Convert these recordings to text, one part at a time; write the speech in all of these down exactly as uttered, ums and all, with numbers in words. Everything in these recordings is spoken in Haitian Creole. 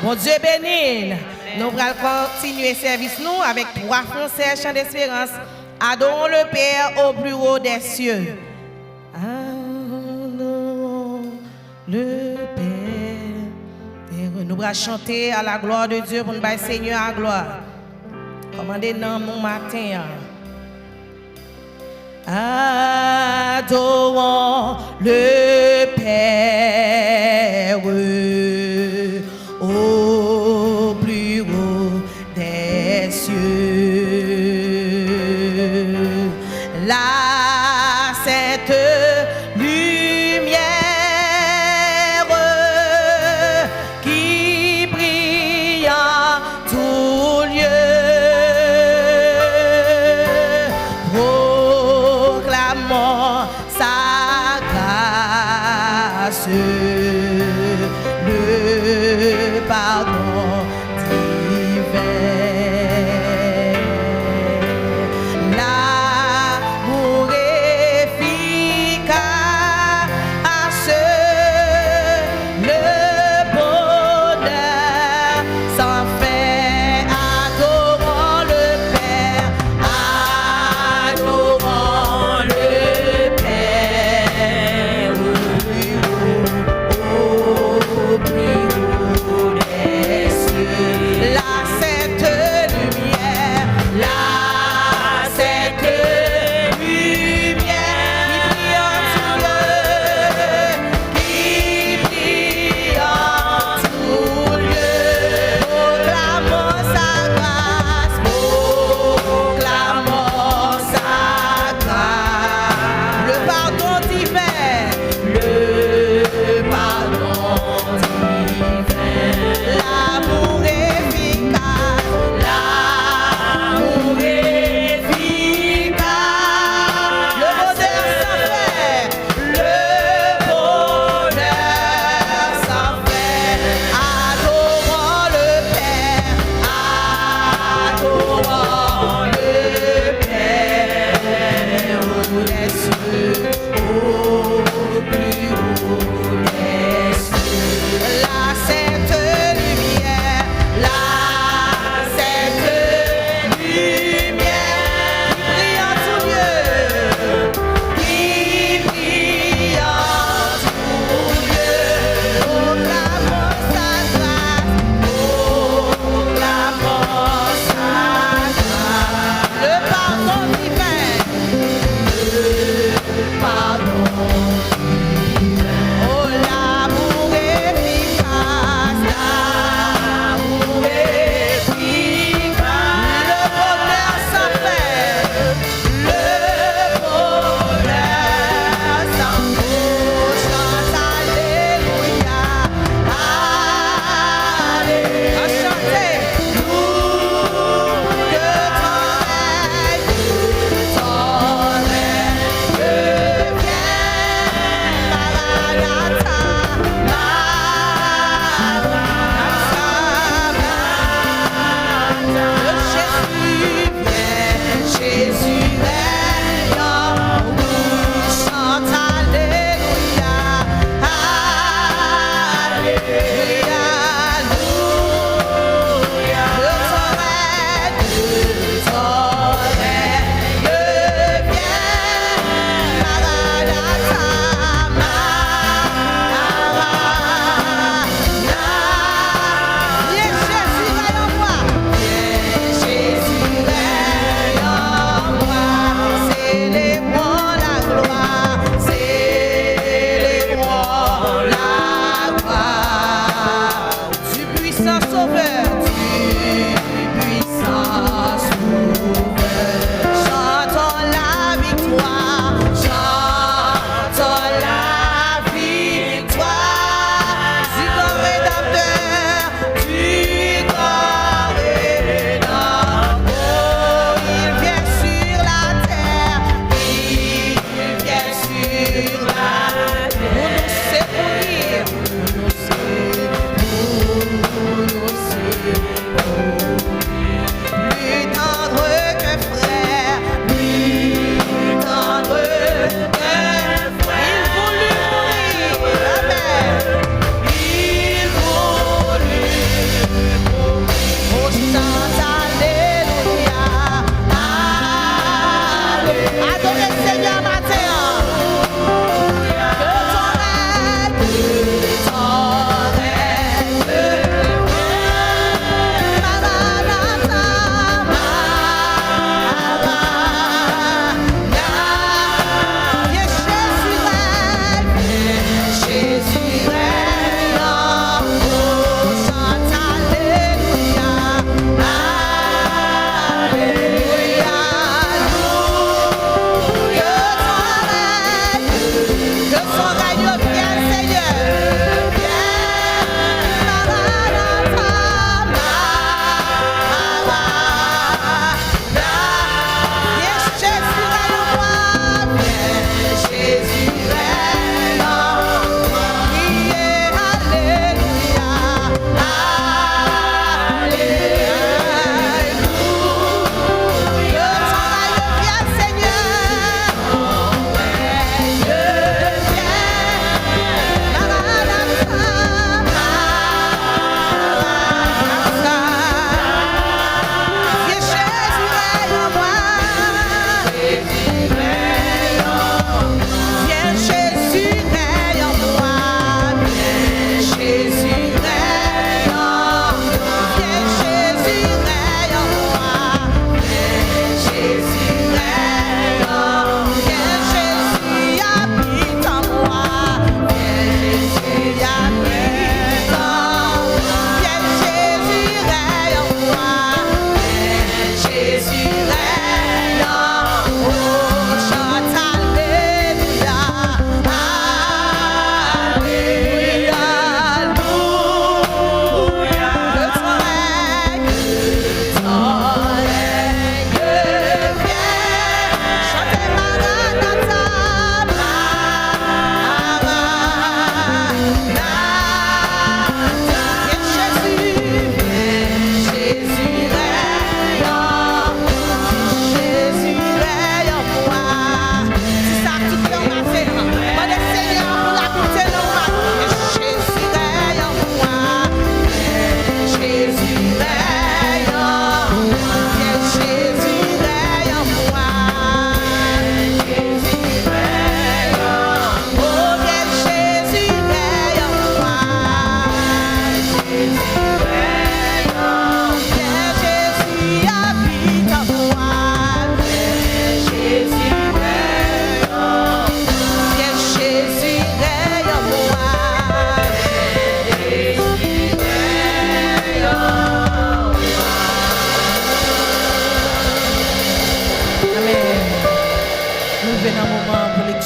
Bondye beni n. Nou pral kontinye sèvis nou avèk twa fransè Chan Desperans. Adorons le Père au plus haut des cieux. Adorons le Père. Nou pral chante à la gloire de Dieu pou n bay Senyè a glwa. Kòmande nanm nou maten an. Adorons le Père au plus haut des cieux. La sainte lumière qui brille en tout lieu. Proclamons sa grâce.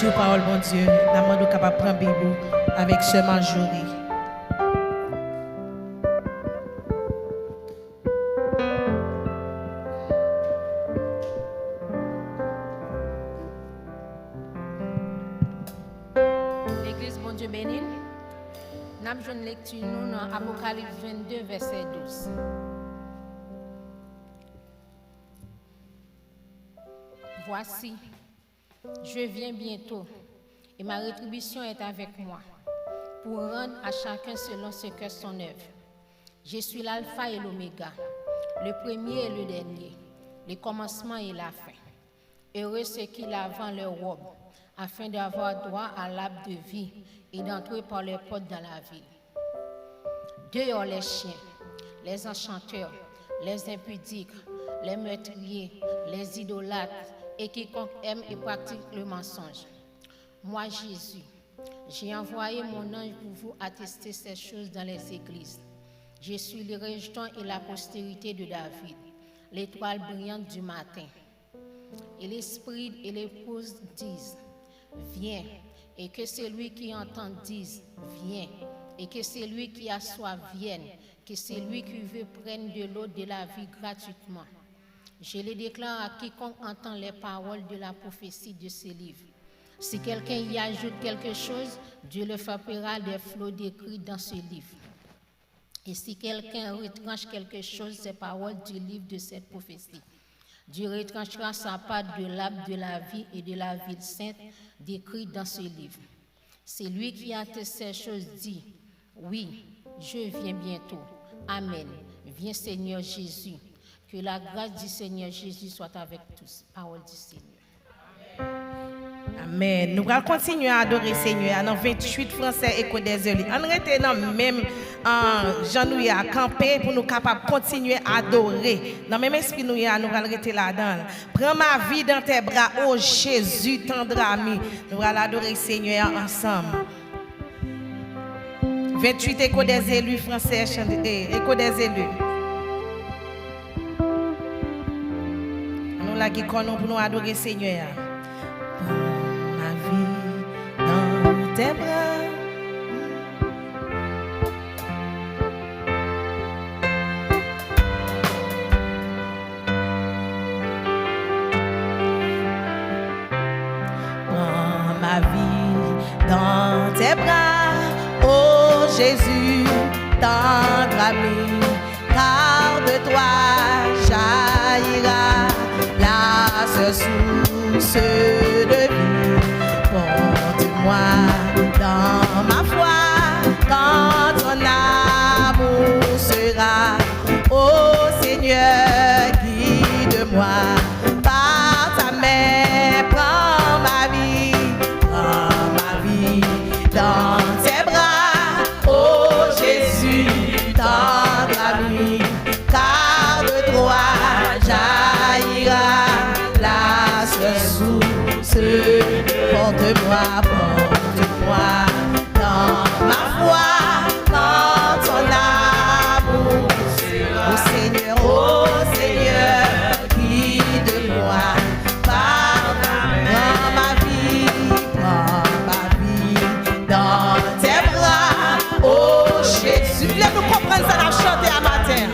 Sou pawòl Bondye, n a mande w kapab pran Bib ou avèk sè Marjorie. Legliz, Bondye beni n. N ap jwenn lekti nou nan Apokalips vennde, vèsè douz. Voici, je viens bientôt, et ma rétribution est avec moi, pour rendre à chacun selon ce qu'est son œuvre. Je suis l'alpha et l'oméga, le premier et le dernier, le commencement et la fin. Heureux ceux qui lavent leurs robes, afin d'avoir droit à l'arbre de vie et d'entrer par les portes dans la ville. Dehors les chiens, les enchanteurs, les impudiques, les meurtriers, les idolâtres, et quiconque aime et pratique le mensonge. Moi, Jésus, j'ai envoyé mon ange pour vous attester ces choses dans les églises. Je suis le rejeton et la postérité de David, l'étoile brillante du matin. Et l'esprit et l'épouse disent, viens. Et que celui qui entend dise, viens. Et que celui qui a soif vienne. Que celui qui veut prenne de l'eau de la vie gratuitement. Je le déclare à quiconque entend les paroles de la prophétie de ce livre. Si quelqu'un y ajoute quelque chose, Dieu le frappera des flots décrits dans ce livre. Et si quelqu'un retranche quelque chose, ces paroles du livre de cette prophétie, Dieu retranchera sa part de l'arbre de la vie et de la ville sainte décrite dans ce livre. Celui qui atteste ces choses dit, oui, je viens bientôt. Amen. Viens, Seigneur Jésus. Que la grâce du Seigneur Jésus soit avec tous. Parole du Seigneur. Amèn. Nou pral kontinye adore Senyè a nan venntuit fransè Echo des Élus. Ann rete nan menm, ah, jan nou ye a, kanpe pou nou kapab kontinye adore. Nan menm espri nou ye a, nou pral rete ladan l. Prends ma vie dans tes bras, ô Jésus, tendre ami. Nou pral adore Senyè a ansanm. Venntuit Echo des Élus fransè, chante, eh, Echo des Élus. Ann nou lage kò nou pou nou adore Senyè a. Prends ma vie dans tes bras. Prends ma vie dans tes bras, ô Jésus, tendre ami, car de toi jaillira la seule source de vie. Porte-moi dans ma foi quand ton amour sera Ô Seigneur, guide-moi par ta main, prends ma vie, prends ma vie dans tes bras. Ô Jésus, tendre ami, car de toi jaillira la seule source. Porte-moi, porte-moi dans ma foi, dans ton amour. Ô Seigneur, ô Seigneur, guide-moi. Prends ma vie, prends ma vie dans tes bras. Ô Jésus, lè nou konprann sa n ap chante a maten.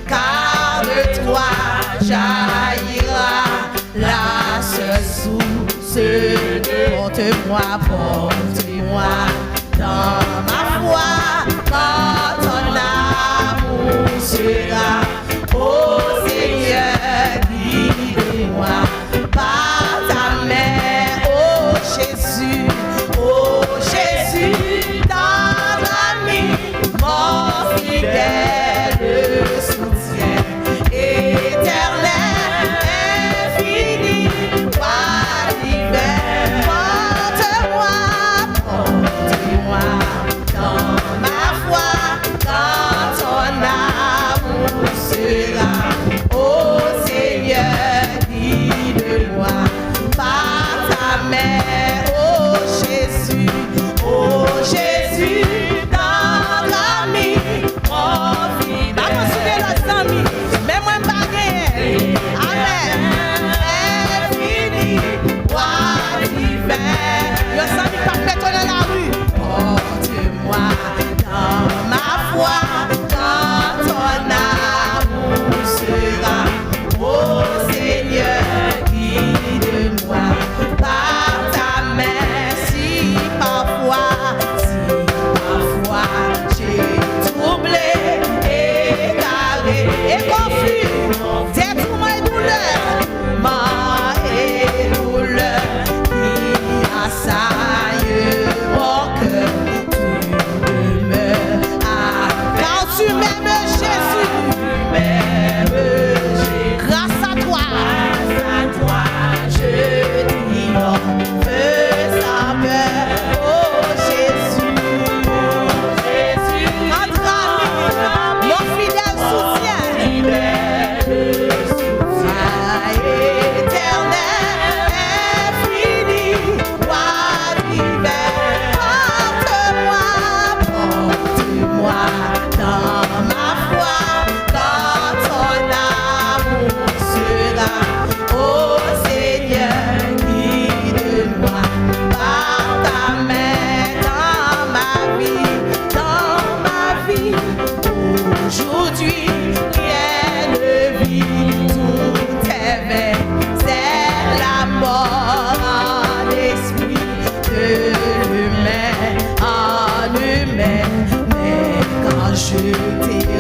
Car de toi jaillira la seule source. Porte-moi, porte-moi dans ma foi, quand ton amour sera. Ô Seigneur, guide-moi par ta main, ô Jésus, ô Jésus, tendre ami, mon fidèle soutien. Éternel, infini, roi divin, porte-moi, porte-moi dans ma foi, quand ton amour sera. Ô Seigneur, guide-moi par ta main, ô Jésus, ô Jésus, tendre ami, mon fidèle. Baton sou de lòt zanmi, men mwen m pa genyen. Amèn. Infini, roi divin,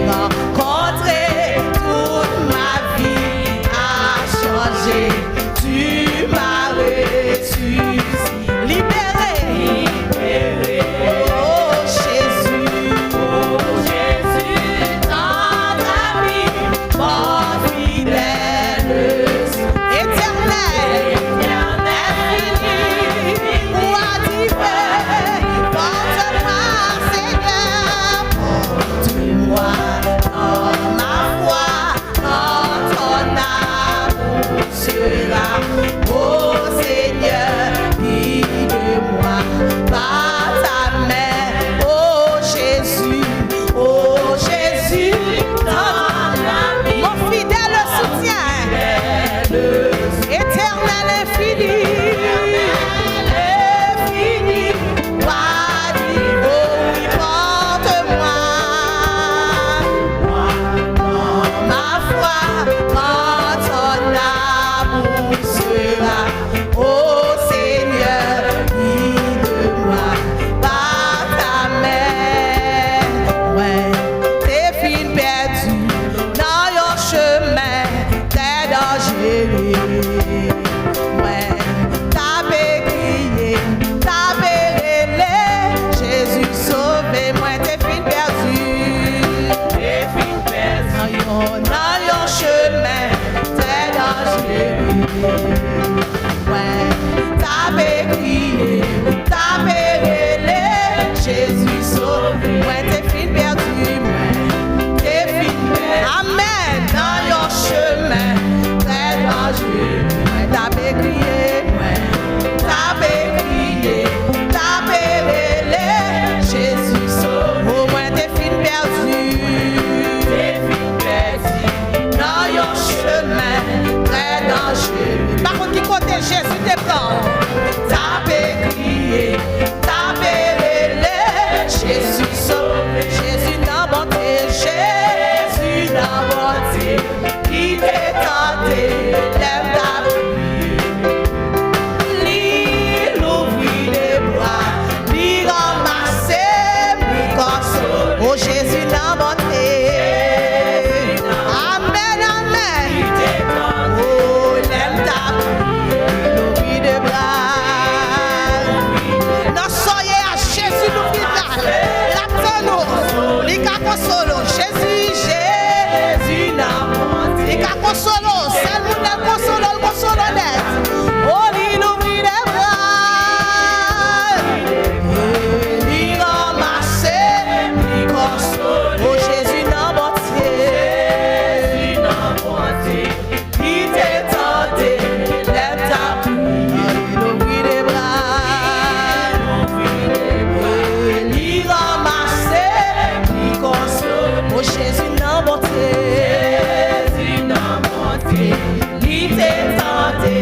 Rencontré, toute ma vie a changé. Tu m'as ressuscité. Libéré. Libéré. Oh Jésus. Oh Jésus, tendre ami, mon fidèle. Éternel, infini, roi divin, porte-moi, Seigneur, porte-moi dans ma foi, dans ton amour sera. Ô Seigneur, guide-moi par ta main. Ô Jésus, ô Jésus, tendre ami, mon fidèle soutien, éternel infini, infini, roi divin, porte-moi, dans ma foi, dans ton amour sera. Ô Seigneur, guide-moi par ta main. Mwen te fin pèdi nan yon chemen trè danjere. Mwen t ape kriye, t ape rele, Jezi sove mwen, te fin pèdi. Te fin pèdi nan yon, nan yon chemen trè danjere. Mwen t ape kriye, t ape rele, Jezi sove mwen, te fin pèdi mwen, te fin pèdi. Amèn. Nan yon chemen trè danjere, mwen t ape kriye, mwen t ape kriye, t ape rele, Jezi sove mwen, te fin pèdi. Te fin pèdi nan yon chemen trè danjere. Pa konn ki kote Jezi te pran w. T ape kriye, t ape rele, Jezi sove, Jezi nan bonte, Jezi nan bonte, ki te tande lè m t ap kriye. Li louvri de bra, li ranmase m, li konsole. O Jezi nan bonte. Amèn, amèn. O, lè m t ap kriye, li louvri de bra. Nan sa w ye a, Jezi louvri bra l. L ap tann ou. Li ka konsole w. Jezi, Jezi nan bonte. Li ka konsole w. Sèl moun nan konsole w, l konsole w nèt. O, li louvri de bra l. Li ranmase, li konsole. O Jezi nan bonte. Jezi nan bonte. Li te tande lè m t ap kriye. Li louvri de bra l. Li ranmase, li konsole. O Jezi nan bonte. Jezi nan bonte. Li te tande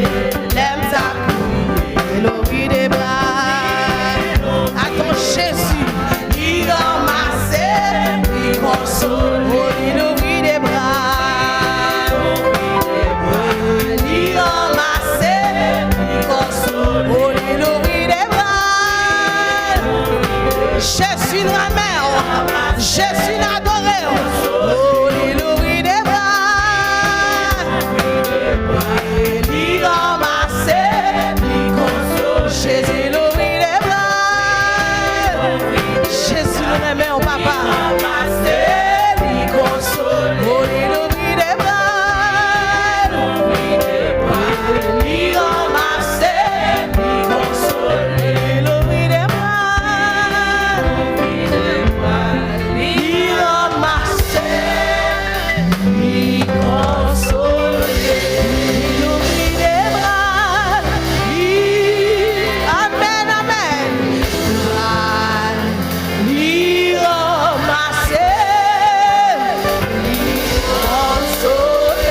lè m t ap kriye. Li louvri de bra l. Adan Jezi. Li ranmase, li konsole. O, li louvri de bra l. Li ranmase, li konsole. O, li louvri de bra l. Jezi n renmen w. Jezi n adore w. O, li louvri de bra l. Li ranmase, li konsole. Jezi louvri de bra l. Jezi, nou renmen w, papa. Li ranmase, li konsole. O, li louvri de bra l. Li ranmase, li konsole. Li louvri de bra l. Li ranmase, li konsole. Li louvri de bra l. Li, amèn, amèn. Li ranmase, li konsole.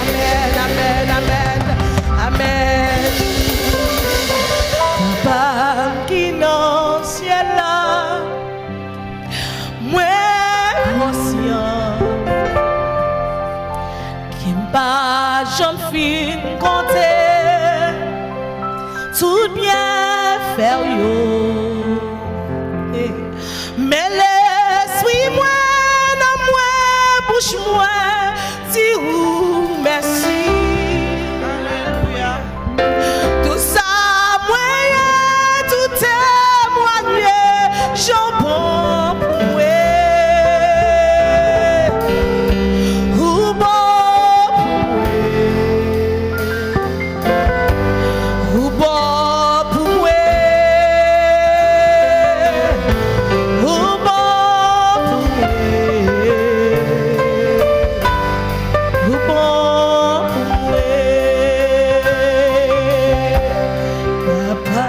Amèn, amèn, amèn, amèn. Papa m ki nan syèl la, mwen konsyan ke m pa janm fin konte tout byenfè w yo. Men lespri mwen nan Mwen di ou mèsi. Alelouya. Tout sa mwen ye, tout temwanye jan bon pou mwen. Ou bon pou mwen. Ou bon pou mwen. Ou bon pou mwen. Ou bon pou mwen. Papa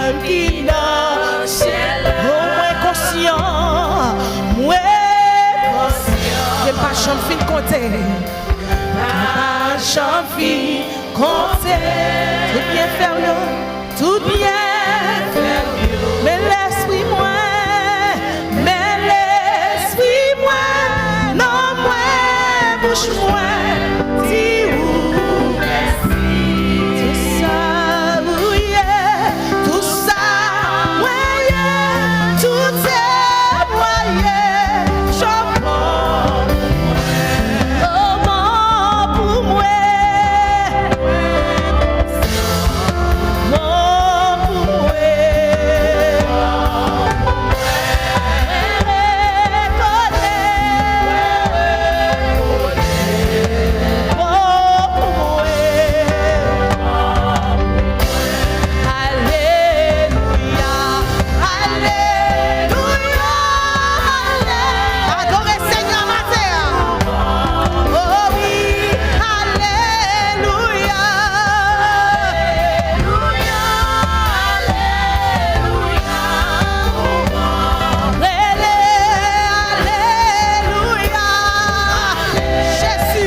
m ki nan syèl la. Oh, mwen konsyan. Mwen konsyan. Ke m pa janm fin konte. Pa janm fin konte. Tout byenfè w yo, tout byenfè w yo. Men lespri mwen, men lespri mwen, non mwen, bouch mwen, di ou mèsi. Tout sa ou ye, tout sa mwen ye, tout temwanye jan bon pou mwen. Oh, bon pou mwen. Bon pou mwen. Mwen rekonèt. Bon pou mwen. Alelouya, alelouya, ale-, adore Senyè maten an. Oh wi, alelouya, alelouya, alelouya. Rele, alelouya. Jezi.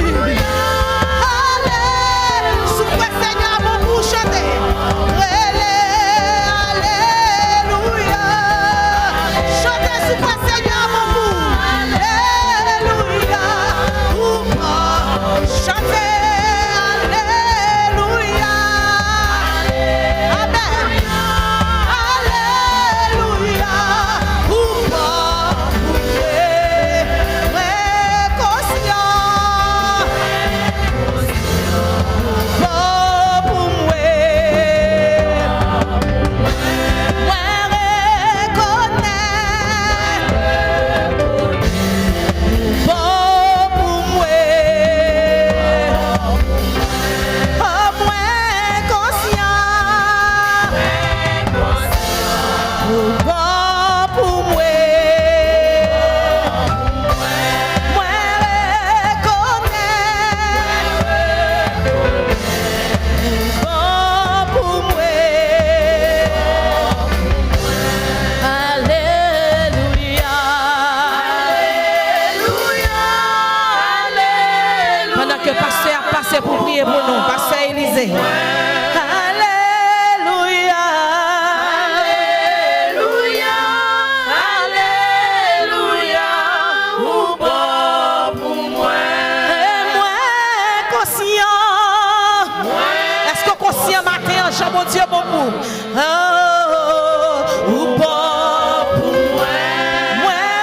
Ale. Sou prè Senyè a bon pou w chante. Rele, alelouya. Chante sou prè Senyè a bon pou w. Alelouya. Ou bon. Chante, alelouya. Amèn. Alelouya. Ou bon pou mwen. Mwen konsyan. Ou bon pou mwen. Mwen rekonèt. Ou bon pou mwen. Oh, mwen konsyan. Ou bon pou mwen. Mwen rekonèt. Ou bon pou mwen. Alelouya. Alelouya. Alelouya. Pandan ke pastè a pase pou priye pou nou, pastè Elize. Alelouya. Alelouya. Alelouya. Ou bon pou mwen. E mwen konsyan. Èske w konsyan maten an, jan Bondye bon pou ou? Oh, ou bon pou mwen. Mwen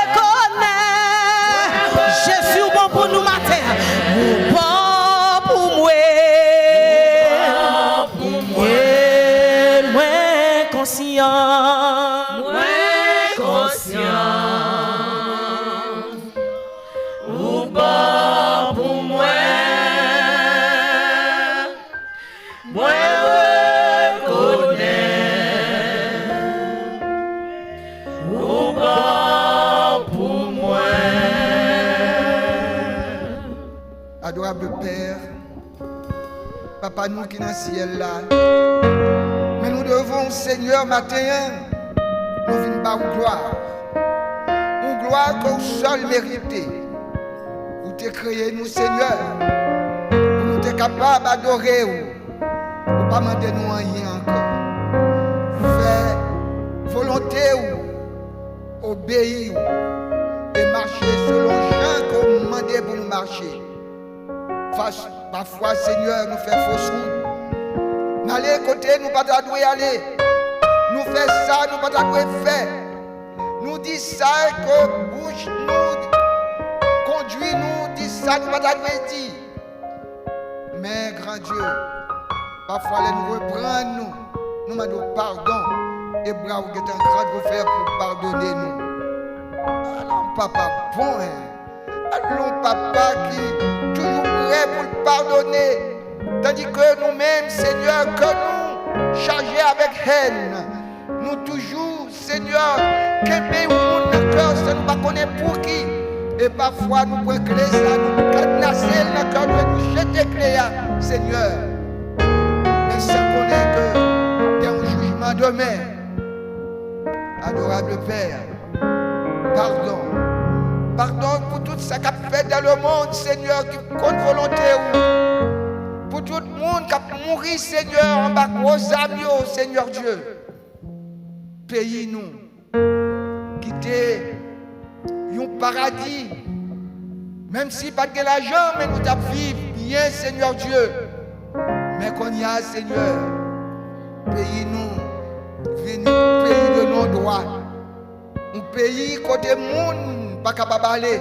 rekonèt. Jezi, ou bon pou nou maten. Ou bon pou mwen. E mwen konsyan. Mwen konsyan. Ou bon pou mwen. Mwen rekonèt ou bon pou mwen. Adorable Père, Papa nou ki nan syèl la, men nou devan w, Senyè, maten an, nou vin ba w glwa. Yon glwa ke w sèl merite. Ou te kreye nou, Senyè, pou nou te kapab adore w. Ou pa mande nou anyen ankò. Fè volonte w, obeyi w, e mache selon jan ke w mande pou nou mache. Fas-, pafwa, Senyè, nou fè fo wout. N ale kote nou pa ta dwe ale. Nou fè sa nou pa ta dwe fè. Nou di sa ke bouch nou kondui Sa nou pa ta dwe di. Men, Gran Dye, pafwa lè nou reprann nou, nou mande w padon, e bra w gentan grand ouvè pou w padone nou. Alò, papa bon, hein? Alò, papa ki toujou prè pou l padone. Tandis que nou menm, Senyè, ke nou chaje avèk hèn. Nou toujou, Senyè, kenbe yon moun nan kè san nou pa konnen pouki. E pafwa nou pran kle sa, nou kadnase l nan kè nou e nou jete kle a, Senyè. Men san konnen ke gen yon jijman demen. Adorable Père, padon. Padon pou tout sa k ap fèt dans le monde, Senyè, ki kont volonte ou. Pou tout moun k ap mouri, Senyè, anba gwo zam yo, Senyè Dye. Peyi nou, ki te yon paradi, menm si pa t gen lajan, men nou t ap viv byen, Senyè Dye. Men kounye a, Senyè, peyi nou vin yon peyi de non dwa. Yon peyi kote moun pa kapab ale.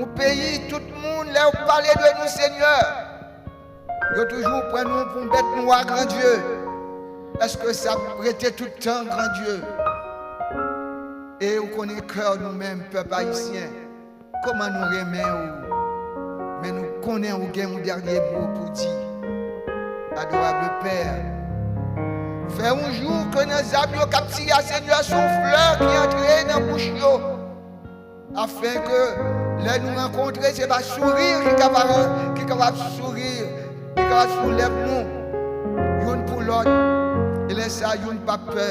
Yon peyi tout moun, lè yo pale de nou, Senyè, yo toujou pran nou pou yon bèt nwa, Gran Dye. Èske sa ap rete tout tan, Gran Dye? E ou konnen kè nou menm, pèp ayisyen. Kòman nou renmen ou, men nou konnen ou gen yon dènye mo pou di. Adorable Père, fè yon jou ke nan zam yo k ap tire a, Senyè, se yon flè ki antre nan bouch yo, afin ke lè nou rankontre, se pa souri ki kapab, ki kapab souri, ki kapab soulèv nou youn pou lòt. E lè sa, youn p ap pè.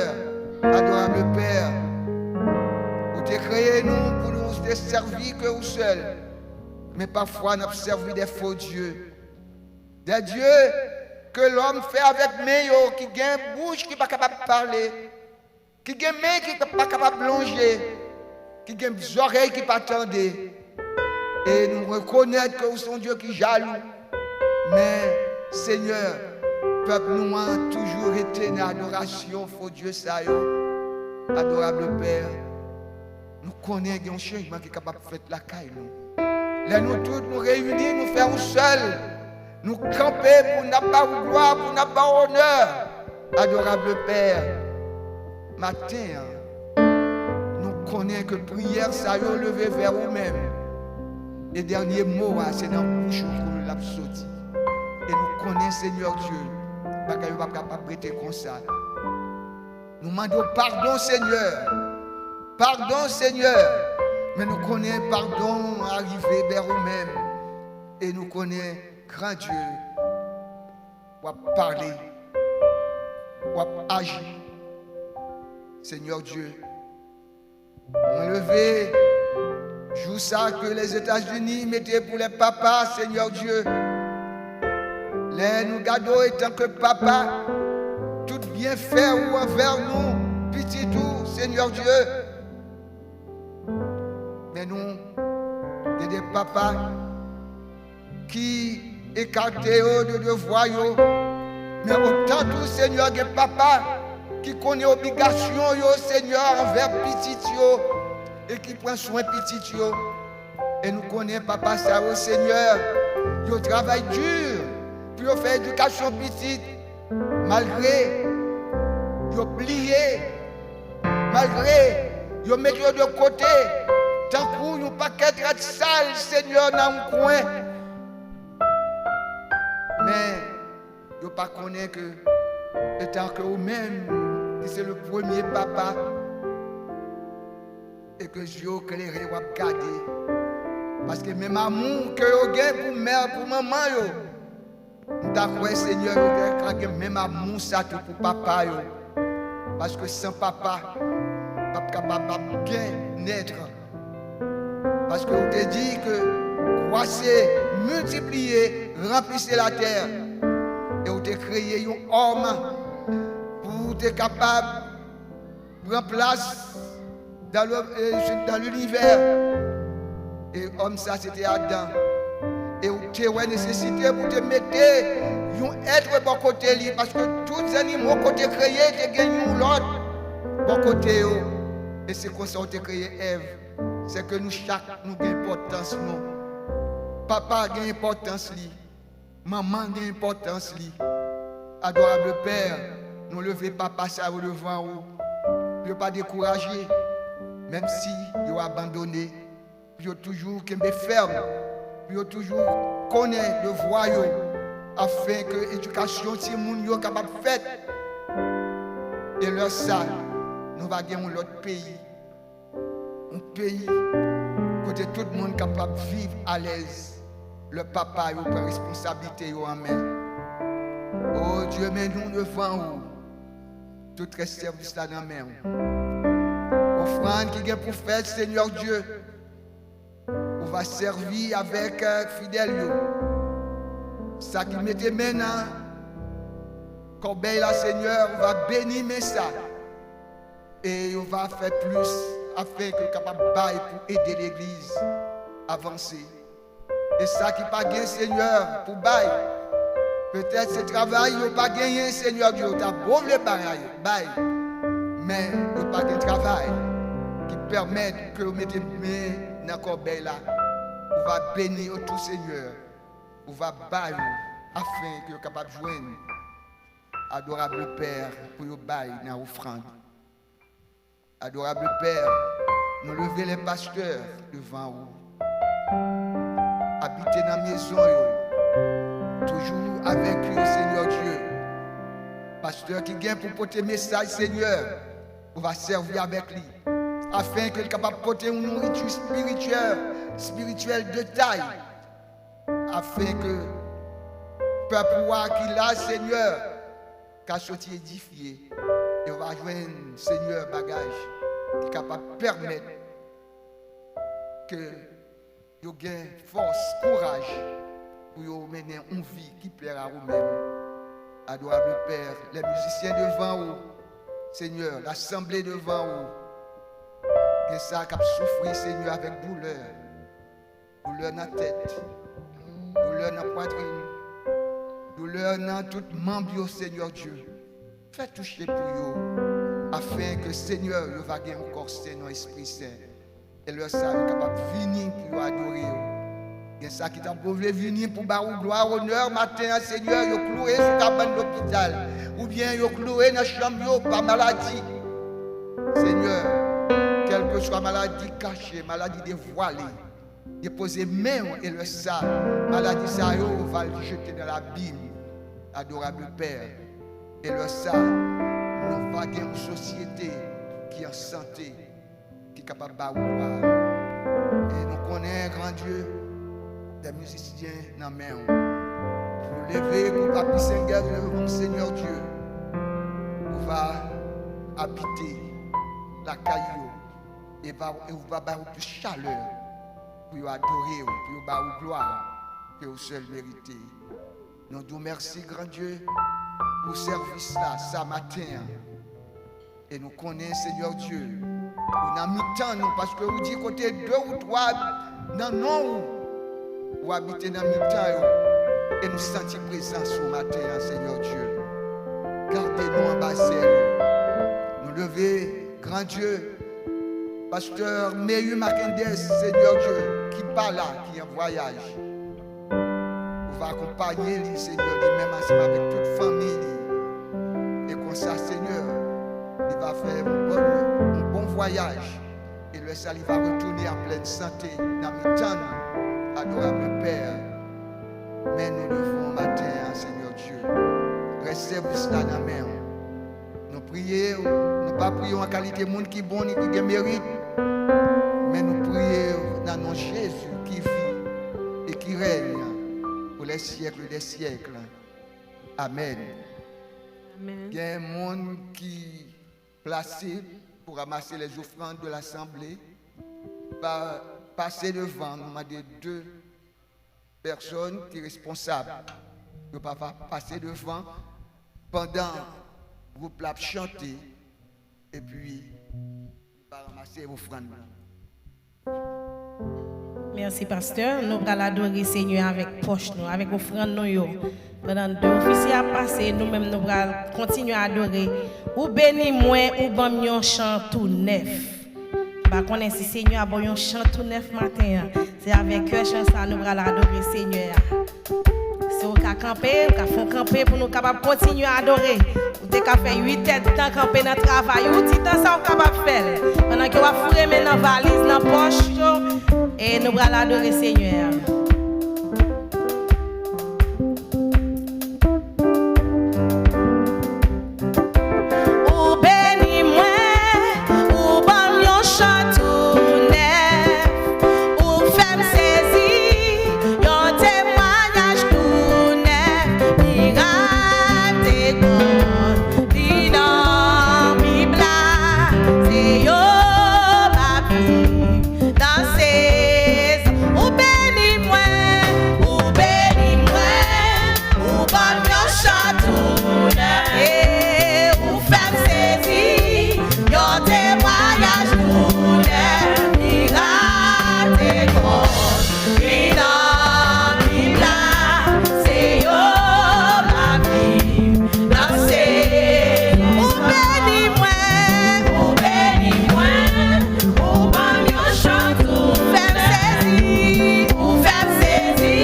Adorable Père, ou te kreye nou pou nou te sèvi ke ou sèl. Men pafwa, n ap sèvi de fo dye. De dye ke lòm fè avèk men yo, ki gen bouch ki pa kapab pale, ki gen men ki pa kapab lonje, ki gen zòrèy ki pa tande. E nou rekonèt ke ou se yon Dye ki jalou. Men, Senyè, pèp nou an toujou rete nan adorasyon fo dye sa yo. Adorable Père, nou konnen gen yon chanjman ki kapab fèt lakay nou. Lè nou tout nou reyini, nou fè yon sèl, nou kanpe pou n ap ba ou glwa, pou n ap ba ou onè. Adorable Père, maten an, nou konnen ke priyè sa yo leve vè ou menm. E dènye mo a, se nan bouch ou pou l ap soti. E nou konnen, Senyè Dye, bagay yo p ap kapab rete konsa. Nou mande w padon, Senyè. Padon, Senyè. Men nou konnen padon an rive vè ou menm. E nou konnen, Gran Dye, w ap pale, w ap aji. Senyè Dye, mwen leve jou sa ke Lèzetazini mete pou lè papa, Senyè Dye. Lè nou gade w etanke papa, tout byenfè ou anvè nou, pitit ou, Senyè Dye. Men nou gen de papa ki ekate yo de devwa yo. Men otan tou, Senyè, gen papa ki konnen obligasyon yo, Senyè, anvè pitit yo e ki pran swen pitit yo. E nou konnen papa sa yo, Senyè, yo travay di pou yo fè edikasyon pitit, malgre yo bliye, malgre yo mete yo de kote, tankou yon pakèt rad sal, Senyè, nan yon kwen. Men, yo pa konnen ke, etan ke ou menm, ki se le premye papa, e ke zye w klere, w ap gade. Paske menm amou ke yo gen pou mè, pou manman yo, m ta kwè, Senyè, yo te ka gen menm amou sa tou pou papa yo. Paske san papa, p ap kapab ap gen nèt. Paske ou te di ke kwase, miltipliye, ranplise latè. E ou te kreye yon òm pou ou te kapab pran plas dans le, euh, dans l'univers. E òm sa se te Adan. E ou te wè nesesite pou te mete yon èt bò kote li, paske tout zannimo ke w te kreye te gen yon lòt bò kote yo. E se konsa ou te kreye Èv. Se ke nou chak, nou gen enpòtans nou. Papa gen enpòtans li. Manman gen enpòtans li. Adorable Pè, nou leve papa sa yo devan ou. Pou yo pa dekouraje, menm si yo abandone. Pou yo toujou kenbe fèm. Pou yo toujou konnen devwa yo. Afen ke edikasyon timoun yo kapab fèt. E lè sa, nou va gen yon lòt peyi. Yon peyi kote tout moun kapab viv alèz. Lè papa yo pran responsablite yo an men. O Dye, men nou devan ou. Tout rès sèvis la nan men ou. Ofrann ki gen pou fèt, Senyè Dye, ou va sèvi avèk, eh, fidèl yo. Sa ki mete men nan kòbèy la, Senyè, ou va beni men sa. E yo va fè plis afen ke yo kapab bay pou ede legliz avanse. E sa ki pa gen, Senyè, pou bay, petèt se travay yo pa genyen, Senyè Dye, yo ta bon vle bay, bay. Men yo pa gen travay ki pèmèt ke yo mete men nan kòbèy la. Ou va beni yo tou, Senyè. Ou va ba yo afen ke yo kapab jwenn, adorable Pè, pou yo bay nan ofrann. Adorable Pè, nou leve lè pastè devan ou. Abite nan mezon yo. Toujou avèk yo, Senyè Dye. Pastè ki gen pou pote mesaj, Senyè, ou va sèvi avèk li. Afen ke l kapab pote yon nouriti espirityèl, espirityèl de tay. Afen ke pèp ou a ki la, Senyè, ka soti edifye. E yo va jwenn, Senyè, bagaj ki kapab pèmèt ke yo gen fòs, kouraj pou yo mennen yon vi ki plè a ou menm. Adorable Pè, lè mizisyen devan ou, Senyè, lasanble devan ou, gen sa k ap soufri, Senyè, avèk doulè. Doulè nan tèt, doulè nan pwatrin, doulè nan tout manm yo, Senyè Dye. Fè touche pou yo, afen ke, Senyè, yo va gen yon kò sen, yon espri sen. E lè sa, yo kapab vini pou yo adore w. Gen sa ki ta pou vle vini pou ba ou glwa, onè maten an, Senyè, yo kloure sou kabann lopital, oubyen yo kloure nan chanm yo pa maladi. Senyè, kèlkeswa maladi kache, maladi devwale, depoze men w, e lè sa, maladi sa yo va al jete nan labim. Adorable Pè, e lè sa, nou va gen yon sosyete ki an sante, ki kapab ba ou glwa. E nou konnen, Gran Dye, de mizisyen nan men w. Nou leve kou papi Sengè devan w, Senyè Dye. Ou va abite lakay yo. E va, e ou va ba yo plis chalè pou yo adore w, pou yo ba ou glwa ke ou sèl merite. Nou di w mèsi, Gran Dye, pou sèvis la, sa maten an. E nou konnen, Senyè Dye, ou nan mitan nou, paske ou di kote de ou twa nan non ou, ou abite nan mitan yo. E nou santi prezans ou maten an, Senyè Dye. Gade nou anba zèl ou. Nou leve, Gran Dye, pastè Meyu Mackendez, Senyè Dye, ki pa la, ki an vwayaj. Ou va akonpaye li, Senyè, li menm ansanm avèk tout fanmi li. E konsa, Senyè, li va fè yon bon, yon bon vwayaj. E lè sa, li va retounen an plèn sante nan mitan nou. Adorable Pè, men nou devan w maten an, Senyè Dye. Rès sèvis la nan men w. Nou priye w, nou pa priye w an kalite moun ki bon ni ki gen merit, men nou priye w nan non Jezi ki viv e ki règne pour les siècles des siècles. Amèn. Amèn. Gen moun ki plase pou ranmase les offrandes de l'assemblée, pa, pase devan, nou mande de pèsòn ki responsab. Yo pa, pa pase devan pandan gwoup la ap chante, epi li pa ranmase ofrann nan. Mèsi, pastè. Nou pral adore Senyè avèk pòch nou, avèk ofrann nou yo. Pandan de ofisye ap pase, nou menm nou pral kontinye adore. Ou beni mwen, ou ban m yon chan tou nèf. Pa konnen si Senyè a ba w yon chan tou nèf maten an. Se avèk kè chan sa nou pral adore Senyè a. Si w ka kanpe, w ka fè yon kanpe pou nou kapab kontinye adore. Ou te ka fè uit èdtan kanpe nan travay ou, ti tan sa w kapab fè l. Pandan ke w ap foure men nan valiz, nan pòch, e nou pral adore Senyè a. Ou beni mwen, ou ban m yon chan tou nèf, ou fè m sezi, yon temwayaj tou nèf, mirak te konn li nan Bib la, se yo m ap viv. Nan sezon, ou beni mwen, ou beni mwen, ou ban m yon chan tou nèf, e ou fè m sezi, yon temwayaj tou nèf, mirak te konn li nan Bib la, se yo m ap viv. Nan sezon, ou beni mwen, ou beni mwen, ou ban m yon chan tou, ou fè m sezi, ou fè m sezi,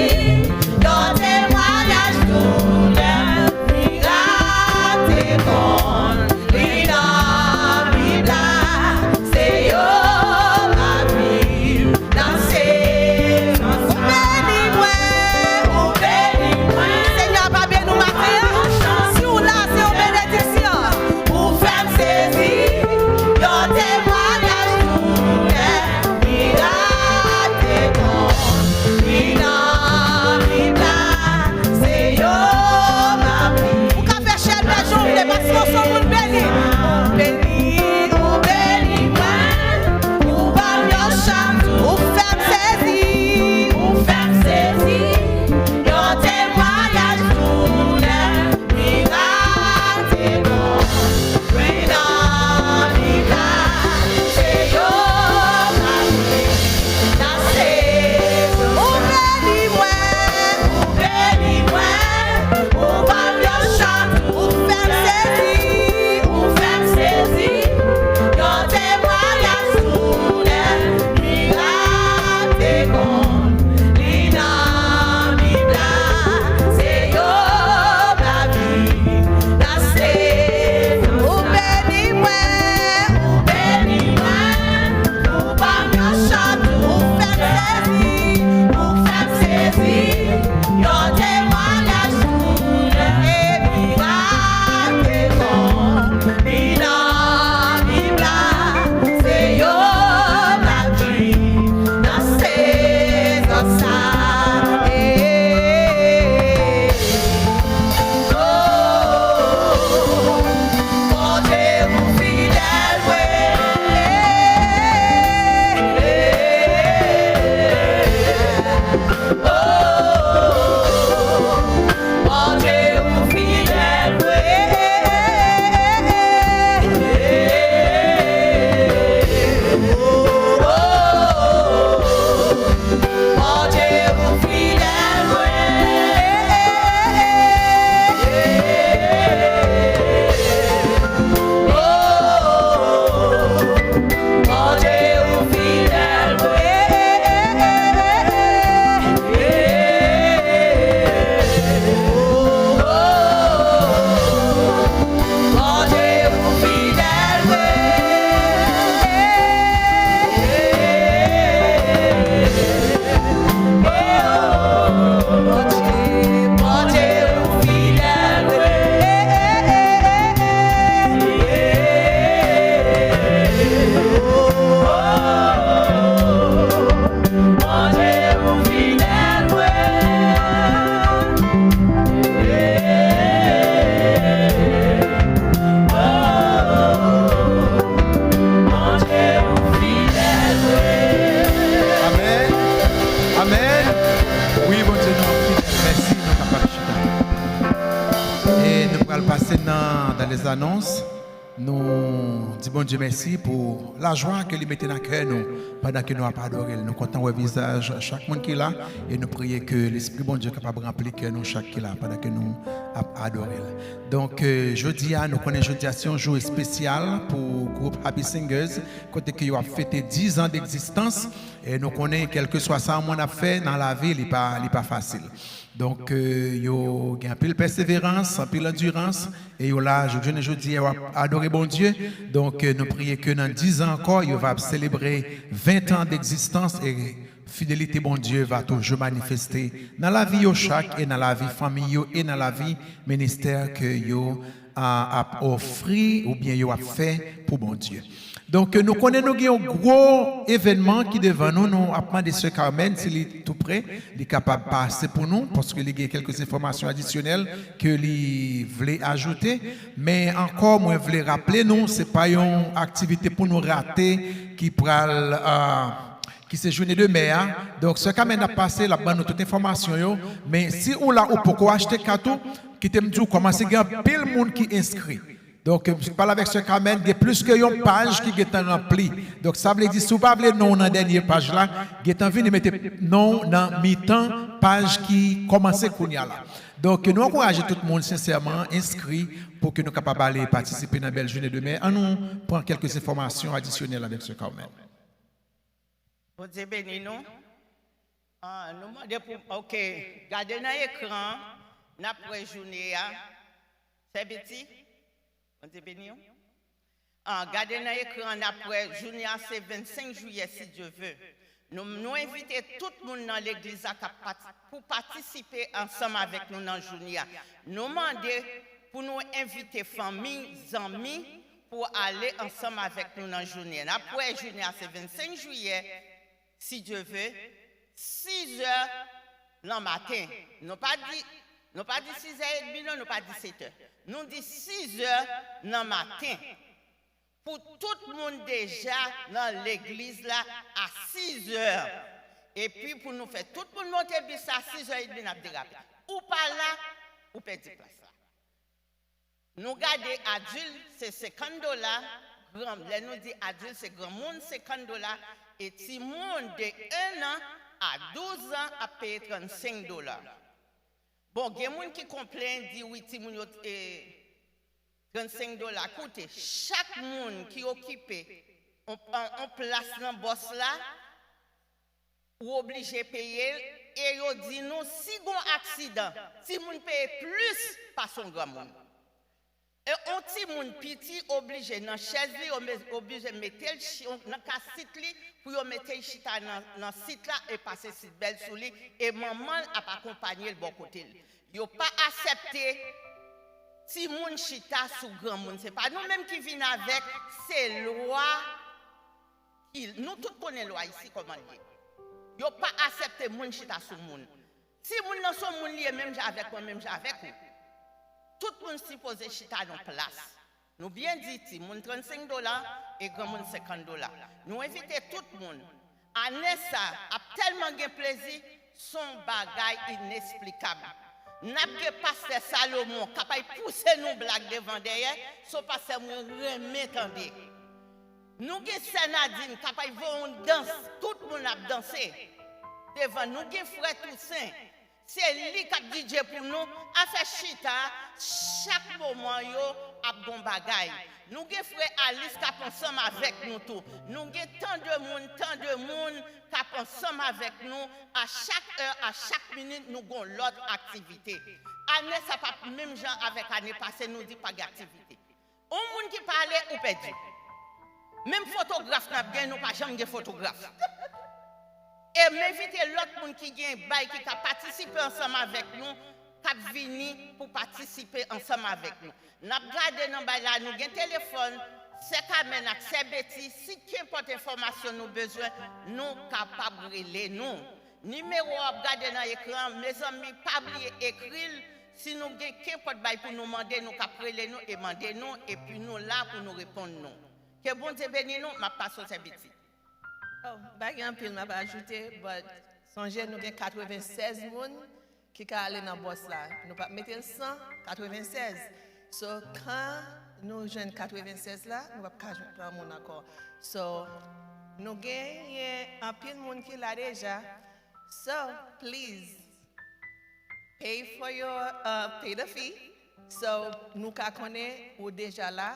yon temwayaj tou nèf, mirak te konn li nan Bib la, se yo m ap viv. Nan sezon sa. Ou beni mwen, ou beni mwen. Senyè a pa beni w maten an. Si w la, se yon benediksyon. Ou fè m sezi, yon temwayaj tou nèf, mirak te konn li nan Bib la. Se yo m ap viv. Ou ka fè chèlbè jan w vle, paske w se yon moun beni. Ou beni, ou beni mwen, ou ban m yon chan tou, ou fè m sezi, ou fè m sezi. Yon temwayaj tou nèf, mirak te konn li nan Bib la. Se yo m ap viv. Ou beni mwen, ou beni mwen, ou ban m yon chan tou, ou fè m sezi, ou fè m sezi, yon temwayaj tou nèf, mirak te konn li nan Bib la, se yo m ap viv. Nan sezon sa. Ou beni mwen, ou beni mwen, ou ban m yon chan tou, ou fè m sezi, ou fè m sezi, yon temwayaj tou nèf, e mirak te konn li nan Bib la, se yo m ap viv. Nan sezon sa. Bondye ou fidèl vre. Bondye ou fidèl vre. Bondye ou fidèl vre. Bondye ou fidèl vre. Bondye ou fidèl vre. Bondye, Bondye ou fidèl vre. Bondye ou fidèl vre. Bondye ou fidèl vre. Amèn. Amèn. Wi, Bondye nou an fidèl. Mèsi, nou kapab chita. E nou pral pase nan, dans les annonces. Nou di Bondye mèsi pou lajwa ke li mete nan kè nou pandan ke nou ap adore l. Nou kontan wè vizaj chak moun ki la e nou priye ke Lespri Bondye kapab ranpli kè nou chak ki la pandan ke nou ap adore l. Donk, euh, jodi a, nou konnen jodi a se yon jou espesyal pou gwoup Happy Singers, kote ke yo ap fete diz an degzistans. E nou konnen, kèlkeswa sa yon moun ap fè nan lavi, li pa, li pa fasil. Donk, euh, yo gen anpil pèseverans, anpil andirans, e yo la, jounen jodi a, yo ap adore Bondye. Donk, euh, nou priye ke nan diz an ankò, yo va selebre ven an degzistans e fidelite Bondye va toujou manifeste nan lavi yo chak e nan lavi fanmi yo e nan lavi ministè ke yo a, ap ofri oubyen yo ap fè pou Bondye. Donk, nou konnen nou gen yon gwo evènman ki devan nou. Nou ap mande Sè Carmen, si li tou prè, li kapab pase pou nou, paske li gen kèlke enfòmasyon adisyonèl ke li vle ajoute. Men ankò, mwen vle raple nou, se pa yon aktivite pou nou rate ki pral, euh, ki se jounen de mè a. Donk, Sè Carmen ap pase, l ap ban nou tout enfòmasyon yo. Men si ou la, ou poko achte kat ou, kite m di w, kòmanse gen anpil moun ki enskri. Donk, m pale avèk Sè Carmen, gen plis ke yon paj ki gentan ranpli. Donk, sa vle di, si w pa vle non w nan dènye paj la, gentan vini mete non w nan mitan paj ki kòmanse kounye a la. Donk, nou ankouraje tout moun, sensèman, enskri pou ke nou kapab ale patisipe nan bèl jounen de mè. An nou pran kèlke enfòmasyon adisyonèl avèk Sè Carmen. Bondye beni nou. Ah, nou mande pou, ok, gade nan ekran, n ap wè jounen an. Sè Betty, Bondye beni w. Ah, gade nan ekran, n ap wè jounen an se vennsenk jiyè, si Dye ve. Nou, nou envite tout moun nan legliz la k ap pati, pou patisipe ansanm avèk nou nan jounen an. Nou mande pou nou envite fanmi, zanmi, pou ale ansanm avèk nou nan jounen an. N ap wè jounen an se vennsenk jiyè, si Dye ve, sizè nan maten. Nou pa di, nou pa di sizè edmi non, nou pa di setè. Nou di sizè nan maten. Pou tout moun deja nan legliz la a sizè. Epi pou nou fè tout moun monte bis la a sizè edmi n ap derape. Ou pa la, ou pèdi plas la. Nou gade adilt se senkant dola, gran, lè nou di adilt se granmoun senkant dola, e timoun de en an a douz an ap peye trannsenk dola. Bon, gen moun ki konplenn di wi timoun yo e trannsenk dola. Koute, chak moun ki okipe on, on, on plas nan bòs la, ou oblije peye l e yo di nou si gon aksidan, timoun peye plis pase yon granmoun. E yon timoun piti oblije nan chèz li, yo oblije mete l nan ka sit li pou yo mete l chita nan, nan sit la e pase sit bèl sou li e manman l ap akonpanye l bò kote l. Yo pa aksepte timoun chita sou granmoun. Se pa nou menm ki vin avèk, se lwa ki, nou tout konnen lwa isi kòman l ye. Yo pa aksepte moun chita sou moun. Timoun nan se yon moun li ye menm jan avèk mwen, menm jan avèk ou. Tout moun sipoze chita nan plas. Nou byen di timoun trannsenk dola e granmoun senkant dola. Nou envite tout moun. Ane sa ap tèlman gen plezi, se yon bagay inesplikab. N ap gen pastè Salomon k ap al pouse nou blag devan dèyè, se yon pastè mwen renmen tande. Nou gen sè Nadin k ap al voye yon dans, tout moun ap danse devan. Nou gen frè Tousen, se li k ap didje pou nou. Afè chita, chak moman yo ap gon bagay. Nou gen frè Alis k ap ansanm avèk nou tou. Nou gen tan de moun, tan de moun k ap ansanm avèk nou. A chak è, a chak minit, nou gon lòt aktivite. Ane sa p ap menm jan avèk ane pase, nou di pa gen aktivite. Yon moun ki pa ale, ou pèdi. Menm fotograf n ap gen, nou pa janm gen fotograf. E m envite lòt moun ki gen bay ki ka patisipe ansanm avèk nou, k ap vini pou patisipe ansanm avèk nou. N ap gade nan bay la, nou gen telefòn, sè Kamèn ak sè Beti, si kenpòt enfòmasyon nou bezwen, nou kapab rele nou. Nimewo w ap gade nan ekran an, mezanmi, pa bliye ekri l. Si nou gen kenpòt bay pou nou mande, nou k ap rele nou e mande nou, epi nou la pou nou reponn nou. Ke Bondye beni nou, m ap pase w sè Beti. Oh, m pa gen anpil m ap ajoute, but sonje nou gen katrevennsèz moun ki ka ale nan bòs la. Nou p ap mete l san, katrevennsèz. So, kan nou jwenn katrevennsèz la, nou p ap ka jwenn pran moun ankò. So, nou genyen anpil moun ki la deja. So, please, pay for your, uh, pay the fee. So, nou ka konnen ou deja la,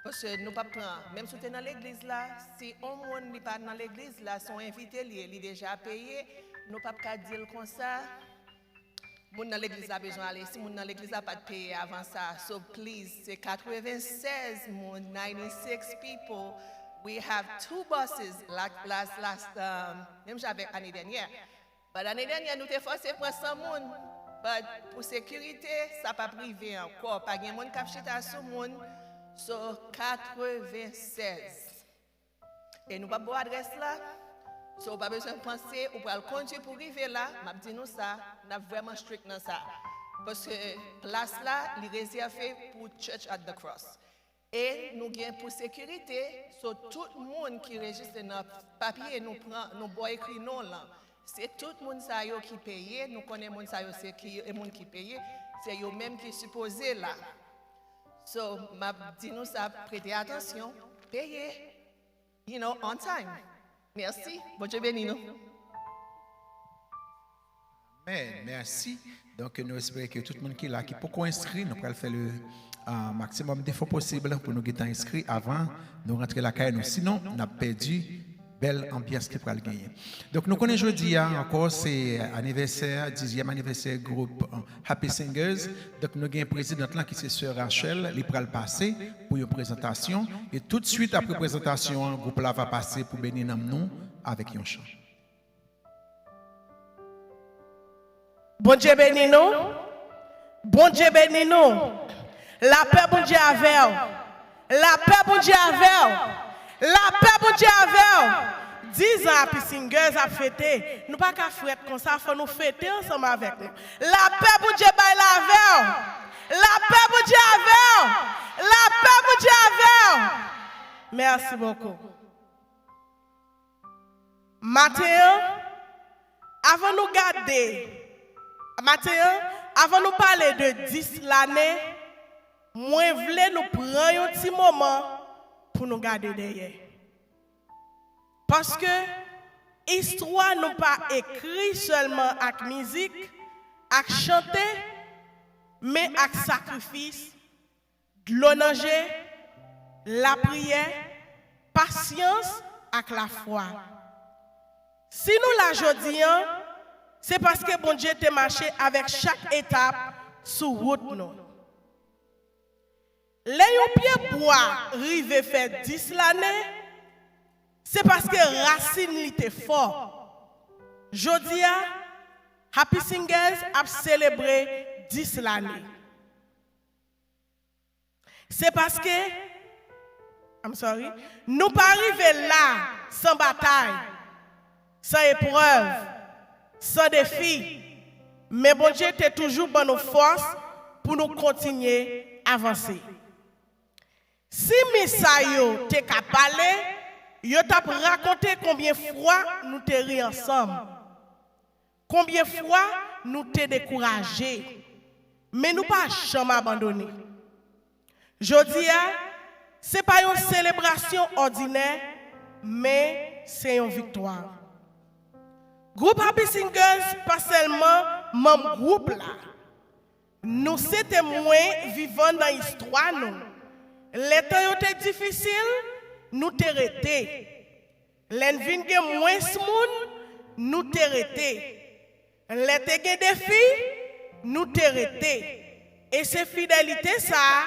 paske nou p ap pran. Menm si w te nan legliz la, si yon moun li pa nan legliz la, se yon envite li ye, li deja peye, nou p ap ka di l konsa, moun nan legliz la bezwen ale, si moun nan legliz la pa t peye avan sa. So, please, se katrevennsèz moun, ninety-six people. We have two buses, la, la, la, um, menm jan avèk ane dènyè. But ane dènyè, nou te fòse pran san moun. But pou sekirite, sa p ap rive ankò. Pa gen moun k ap chita sou moun. So, katrevennsèz. E nou p ap ba w adrès la. So, ou pa bezwen panse ou pral kondui pou rive la. M ap di nou sa, n ap vrèman strict nan sa. Paske plas la, li rezève pou Church at the Cross. E nou gen pou sekirite, so tout moun ki rejistre nan papye nou pran, nou ba w ekri non w lan. Se tout moun sa yo ki peye, nou konnen moun sa yo se ki, e moun ki peye, se yo menm ki sipoze la. So, m ap di nou sa, prete atansyon, peye, you know, on time. Mèsi, Bondye beni nou. Amen. Merci. Donc, nous espérons que tout le monde qui est là, qui poko inscrit, nous allons faire le euh, maximum d'efforts possible pour nous guetter inscrits avant nous rentrer la caille. Sinon, on a perdu bèl anbyans ki pral genyen. Donk nou konnen jodi a ankò se anivèsè, dizyèm anivèsè gwoup Happy Singers. Donk nou gen prezidant lan ki se sè Rachel, li pral pase pou yon prezantasyon e tout swit apre prezantasyon an, gwoup la va pase pou beni nanm nou avèk yon chan. Bondye beni nou. Bondye beni nou. Lapè Bondye avè w. Lapè Bondye avè w. Lapè Bondye avè w. Diz an Happy Singers ap fete. Nou pa ka frèt konsa, fò nou fete ansanm avèk nou. Lapè Bondye bay la avè w. Lapè Bondye avè w. Lapè Bondye avè w. Mèsi bokou. Maten an, avan nou gade, maten an, avan nou pale de dis lane, mwen vle nou pran yon ti moman pou nou gade dèyè. Paske istwa nou pa ekri sèlman ak mizik, ak chante, men ak sakrifis, dlo nan je, lapriyè, pasyans ak lafwa. Si nou la jodi an, se paske Bondye te mache avèk chak etap sou wout nou. Lè yon pye bwa rive fè dis lane, se paske rasin li te fò. Jodi a, Happy Singers ap selebre dis lane. Se paske, I'm sorry, nou pa rive la san batay, san eprèv, san defi, men Bondye te toujou ban nou fòs pou nou kontinye avanse. Si mi sa yo te ka pale, yo t ap rakonte konbyen fwa nou te ri ansanm, konbyen fwa nou te dekouraje, men nou pa janm abandone. Jodi a, se pa yon selebrasyon òdinè, men se yon viktwa. Gwoup Happy Singers pa sèlman manm gwoup la. Nou se temwen vivan nan istwa nou. Lè tan yo te difisil, nou te rete. Lè n vin gen mwens moun, nou te rete. Lè te gen defi, nou te rete. E se fidelite sa a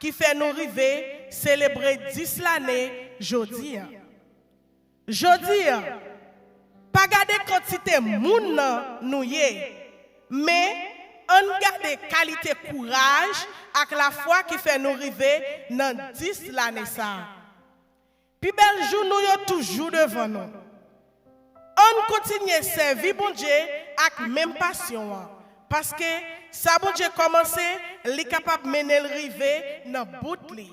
ki fè nou rive selebre dis lane jodi a. Jodi a, pa gade kantite moun nan nou ye, men ann gade kalite kouraj ak lafwa ki fè nou rive nan dis lane sa a. Pi bèl jou nou yo toujou devan nou. Ann kontinye sèvi Bondye ak menm pasyon an, paske sa Bondye kòmanse, li kapab mennen l rive nan bout li.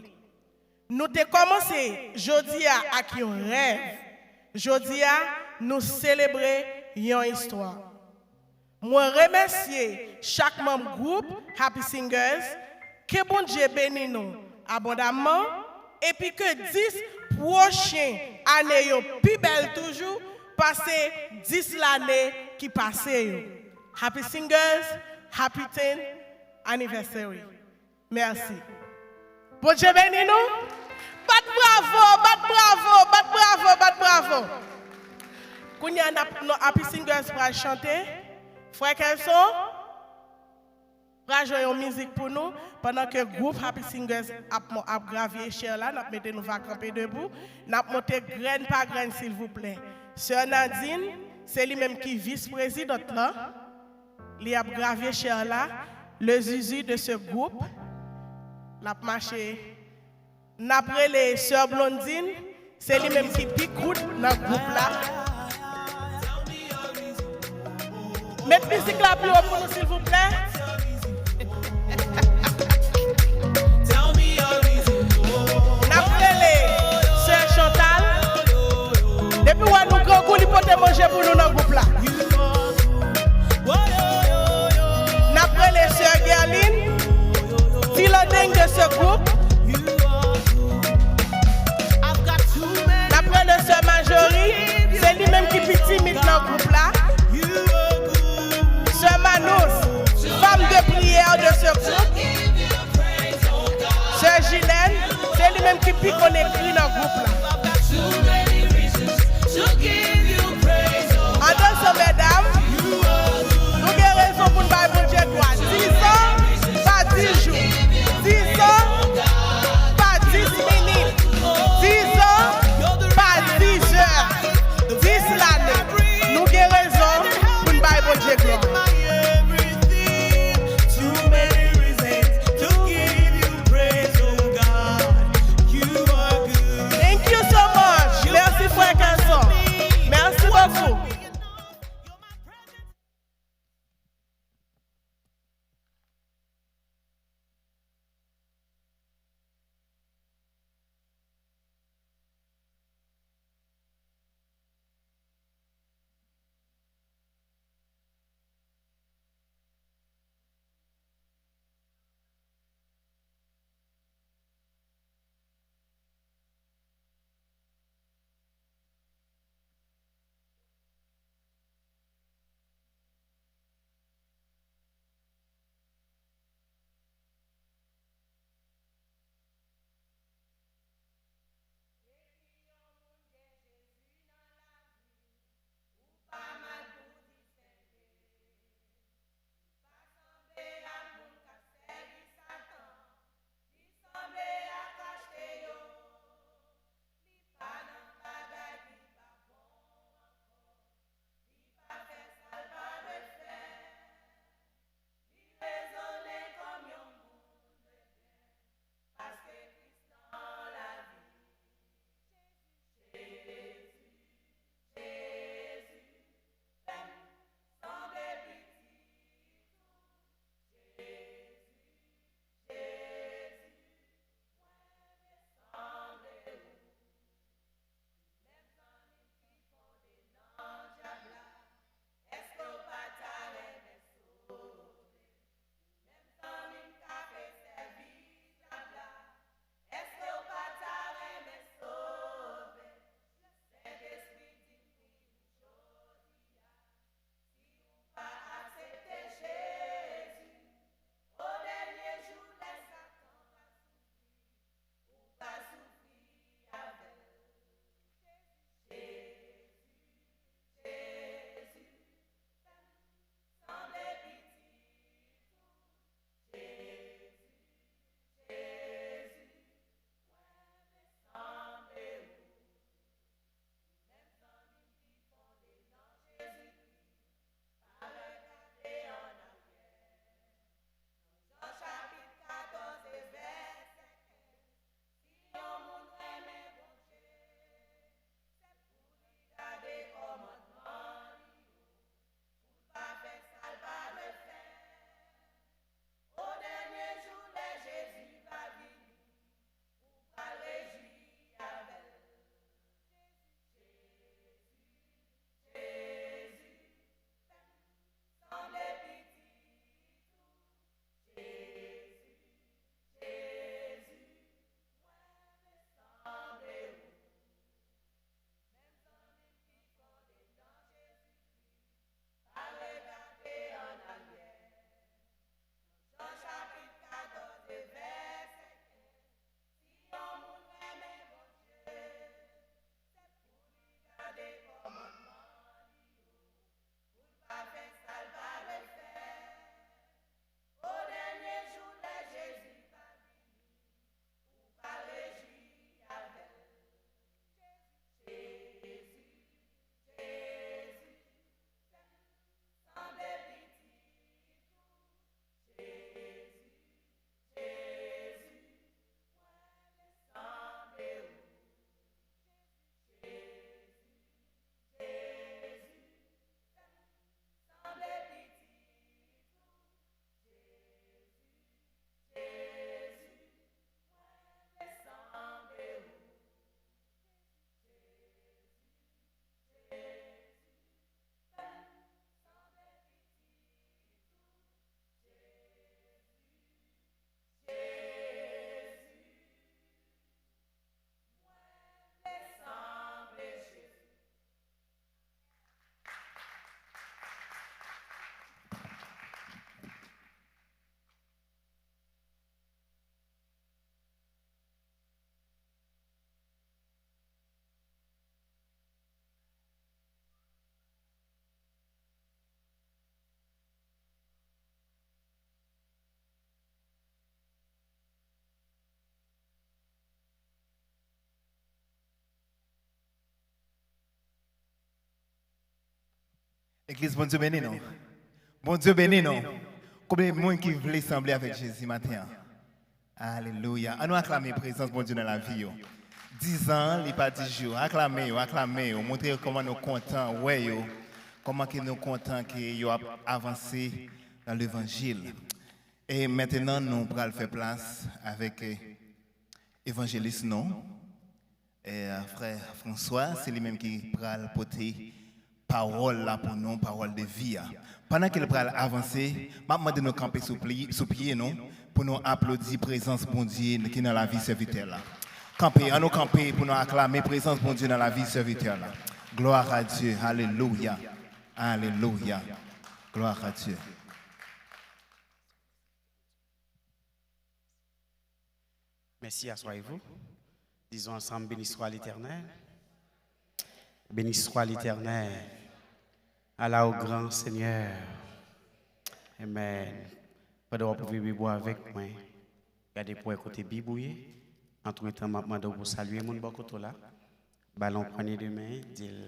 Nou te kòmanse jodi a ak yon rèv. Jodi a, nou selebre yon istwa. Mwen remèsye chak manm gwoup Happy Singers. Ke Bondye beni nou abondamman, epi ke dis pwochen ane yo pi bèl toujou pase dis lane ki pase yo. Happy Singers, Happy Tenth Anniversary. Mèsi. Bondye beni nou. Bat bravo, bat bravo, bat bravo, bat bravo. Kounye a, n ap, nou, Happy Singers pral chante. Frè Kelson pral jwe yon mizik pou nou, pandan ke gwoup Happy Singers ap, ap gravye echèl la, n ap mete nou va kanpe debou, n ap monte grenn pa grenn, silvouplè. Sè Nadine, se li menm ki vis prezidant lan, li ap gravye echèl la, le zizi de ce groupe, l ap mache. N ap rele sè Blondine, se li menm ki pi kout nan gwoup la. Met mizik la pi wo pou nou, silvouplè. N ap rele sè Chantal. Depi w wè nou grangou, li pote manje pou nou nan gwoup la. N ap rele sè Guerline, ti landeng de ce groupe. N ap rele sè Majorie, se li menm ki pi timid nan gwoup la. Sè Manous, femme de prière de ce groupe. Sè Gilène, se li menm ki pi konn ekri nan gwoup la. An dansan, medam, nou gen rezon pou n bay Bondye glwa. Dizan pa dis jou. Dizan pa dis minit. Dizan pa dizè. Dis lane. Nou gen rezon pou n bay Bondye glwa. Too many reasons to give you praise, oh God. You are good. Thank you so much. Legliz, Bondye beni nou. Bondye beni nou. Konbyen moun ki vle sanble avèk Jezi maten an? Alelouya. Ann nou aklame prezans Bondye nan lavi yo. Dizan, li pa di jou. Aklame yo, aklame yo. Montre yo kòman nou kontan wè yo. Kòman ke nou kontan ke yo ap avanse nan levanjil. E mentnan, nou pral fè plas avèk, eh, evanjelis nou. E, frè François, se li menm ki pral pote pawòl la pou nou, pawòl de vi a. Pandan ke l pral avanse, m ap mande nou kanpe sou pli-, sou pye nou, pou nou aplodi prezans Bondye ki nan lavi sèvitè la. Kanpe, ann nou kanpe pou nou aklame prezans Bondye nan lavi sèvitè la. Gloire à Dieu, alelouya, alelouya. Gloire à Dieu. Merci, asseyez-vous. Disons ensemble, béni soit l'Éternel. Béni soit l'Éternel. Ala w gran, Senyè. Amen. Pandan w ap ouvri Bib ou avèk mwen, gade pou wè kote Bib ou ye. Antretan, m ap mande w pou salye moun bò kote w la. Ba l yon pwennye de men, di l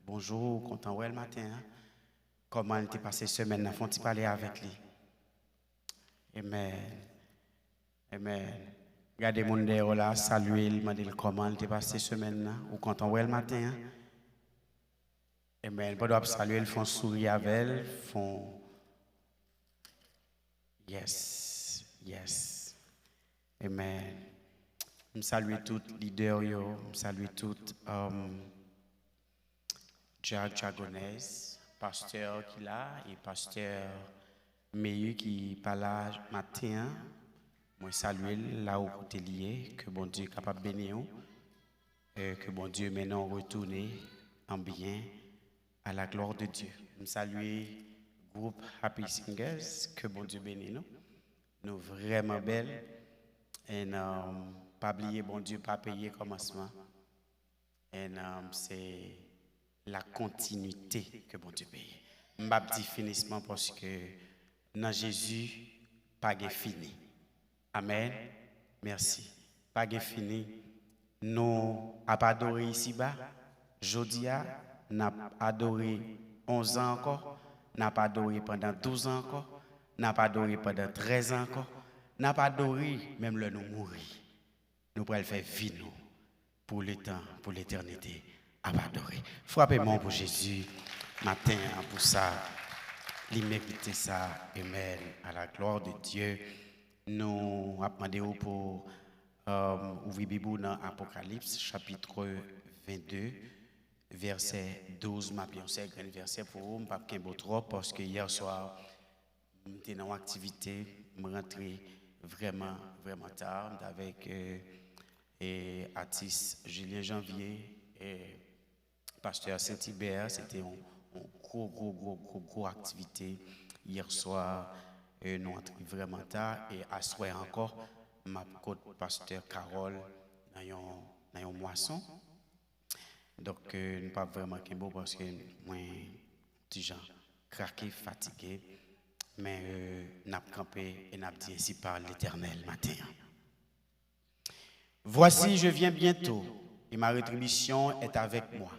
bonjou, ou kontan wè l maten an. Kòman l te pase semèn nan, fè yon ti pale avèk li. Amen. Amen. Gade moun dèyè w la, salye l, mande l kòman l te pase semèn nan. Ou kontan wè l maten an? Amen. Pandan w ap salye l, fè yon souri avè l, fè yon... Yes, yes. Amen. M salye tout lidè yo, m salye tout, um, Dja-, dyagonès, pastè ki la, e pastè Meyi ki pa la maten an. Mwen salye l la ou kote li ye. Ke Bondye kapab beni w. E ke Bondye mennen w retounen an byen, à la gloire de Dieu. M salye gwoup Happy Singers. Ke Bondye beni nou. Nou vrèman bèl. And, um, pa bliye, Bondye pa peye kòmansman. And, um, se la kontinite ke Bondye peye. M p ap di finisman paske nan Jezi, pa gen fini. Amèn. Mèsi. Pa gen fini. Nou ap adore isiba. Jodi a, n ap adore onz an ankò. N ap adore pandan douz an ankò. N ap adore pandan trèz an ankò. N ap adore menm lè nou mouri. Nou pral fè vi nou pou letan, pou letènite, ap adore. Frape men w pou Jezi maten an pou sa. Li merite sa. Amen. À la gloire de Dieu. Nou ap mande w pou, euh, ouvri Bib ou nan Apokalips, chapit vennde, vèsè douz. M ap li yon sèl grenn vèsè pou ou. M p ap kenbe w twòp, paske yè swa, m te nan yon aktivite, m rantre vrèman, vrèman ta. M t avèk, euh, e atis Julien Janvier, e pastè Saint Hubert. Se te yon, yon gwo, gwo, gwo, gwo, gwo aktivite yè swa. E nou antre vrèman ta. E aswè ankò, m ap kot pastè Carole nan yon, nan yon mwason. Donk, euh, nou p ap vrèman kenbe w paske mwen ti jan krake, fatige. Men, euh, n ap kanpe e n ap di ainsi parle l'Éternel maten an. Voici, je viens bientôt, et ma rétribution est avec moi,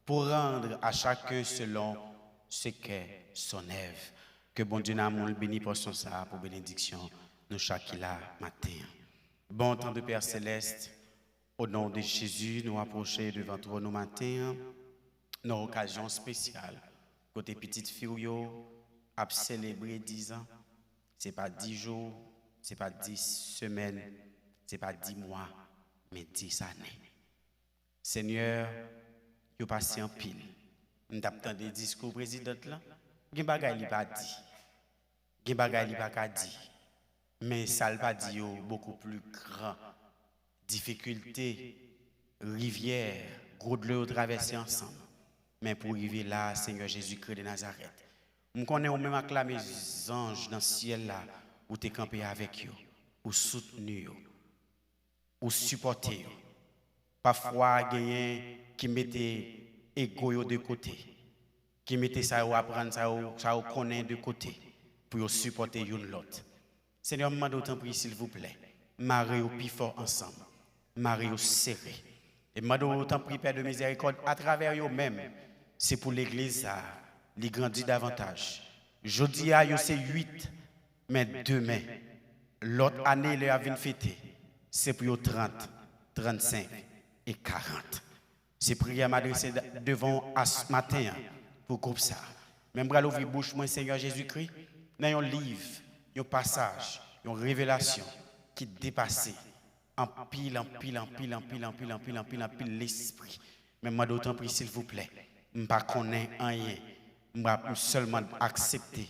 pour rendre à chacun selon ce qu'est son œuvre. Ke Bondye nan amour l beni pòsyon sa a pou benediksyon nou chak ki la maten an. Bon, Tande Pè Selès, o non de Jezi, nou apwoche devan twòn ou maten an, nan okazyon espesyal, kote pitit fi w yo ap selebre diz an. Se pa dis jou, se pa dis semèn, se pa dis mwa, men dis ane. Senyè, yo pase anpil. M t ap tande diskou prezidan lan. Gen bagay li pa di. Gen bagay li pa ka di. Men sa l pa di yo bokou pli gran. Difikilte, rivyè, gwo dlo yo travèse ansanm. Men pou rive la, Senyè Jezikri de Nazarèt, m konnen ou menm ak lame zanj nan syèl la, ou te kanpe avèk yo, ou soutni yo, ou sipòte yo. Pafwa, genyen ki mete ego yo de kote, ki mete sa yo aprann, sa yo, sa yo konnen de kote, pou yo sipòte youn lòt. Senyè, m mande w, tanpri, silvouplè, mare yo pi fò ansanm, mare yo sere. E m mande w, tanpri, Pè de mizèrikòd, atravè yo menm, se pou legliz sa a, li grandi davantaj. Jodi a, yo se uit, men demen, lòt ane, lè y ap vin fete, se pou yo trant, trannsenk e karant. Se priyè m adrese d- devan w as maten an pou gwoup sa a. Men m pral ouvri bouch mwen, Senyè Jezikri, nan yon liv, yon pasaj, yon revelasyon ki depase anpil, anpil, anpil, anpil, anpil, anpil, anpil, anpil lespri. Men m mande w tanpri, silvouplè, m pa konnen anyen. M ap m sèlman aksepte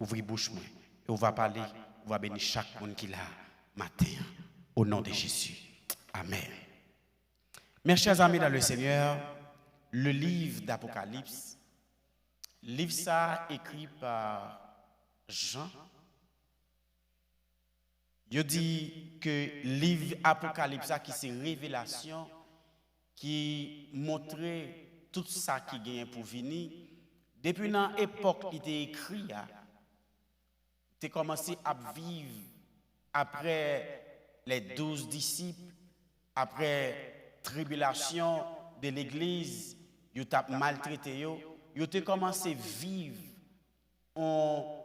ouvri bouch mwen. E w va pale, w va beni chak moun ki la maten an. Au nom de Jésus. Amen. Mes chers amis dans le Seigneur, le livre d'Apocalypse, liv sa a ekri pa Jan. Yo di ke liv Apokalips la, ki se revelasyon, ki montre tout sa ki genyen pou vini, depi nan epòk li te ekri a, te kòmanse ap viv apre les douze disciples, apre tribilasyon de legliz, yo t ap maltrete yo, yo te kòmanse viv yon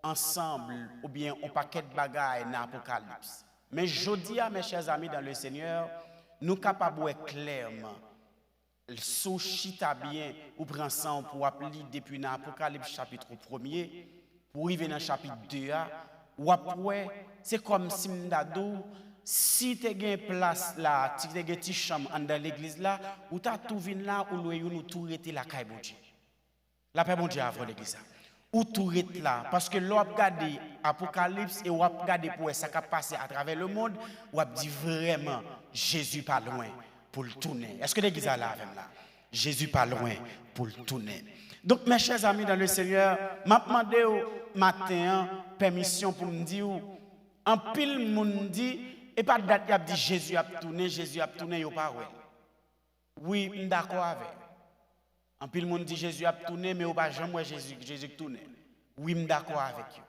ansanm oubyen yon pakèt bagay nan Apokalips. Men jodi a, mes chers amis dans le Seigneur, nou kapab wè klèman, si w chita byen, ou pran san w pou w ap li depi nan Apokalips chapit premye pou rive nan chapit de a, w ap wè, se kòmsi m ta di w, si te gen plas la, si te gen ti chanm anndan legliz la, ou ta tou vin la, ou lwe youn, ou tou rete lakay Bondye. Lapè Bondye avè w, legliz la. Ou tou ret la, paske lè w ap gade Apokalips e w ap gade pou wè sa k ap pase atravè lemonn, w ap di vrèman, Jezi pa lwen pou l tounen. Èske legliz la la avè m la? Jezi pa lwen pou l tounen. Donk, mes chers amis dans le Seigneur, m ap mande w maten an pèmisyon pou m di w, anpil moun di, e pa dat y ap di Jezi ap tounen, Jezi ap tounen, yo pa wè l. Wi, m dakò avè yo. Anpil moun di Jezi ap tounen, men yo pa janm wè Jezi, Jezi k tounen. Wi, m dakò avèk yo.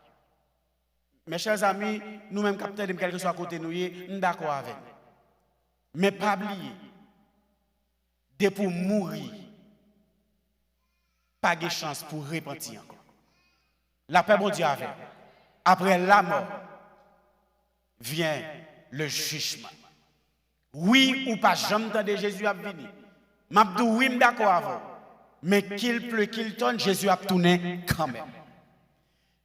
Mes chers amis, nou menm k ap tande m, kèlkeswa kote nou ye, m dakò avè nou. Men pa bliye, depi w mouri, pa gen chans pou w repanti ankò. Lapè Bondye avè w. Après la mort vient le jugement. Wi, ou pa janm tande Jezi ap vini. M ap di w, wi, m dakò avè w. Men qu'il pleut, qu'il tonne, Jezi ap tounen kanmenm.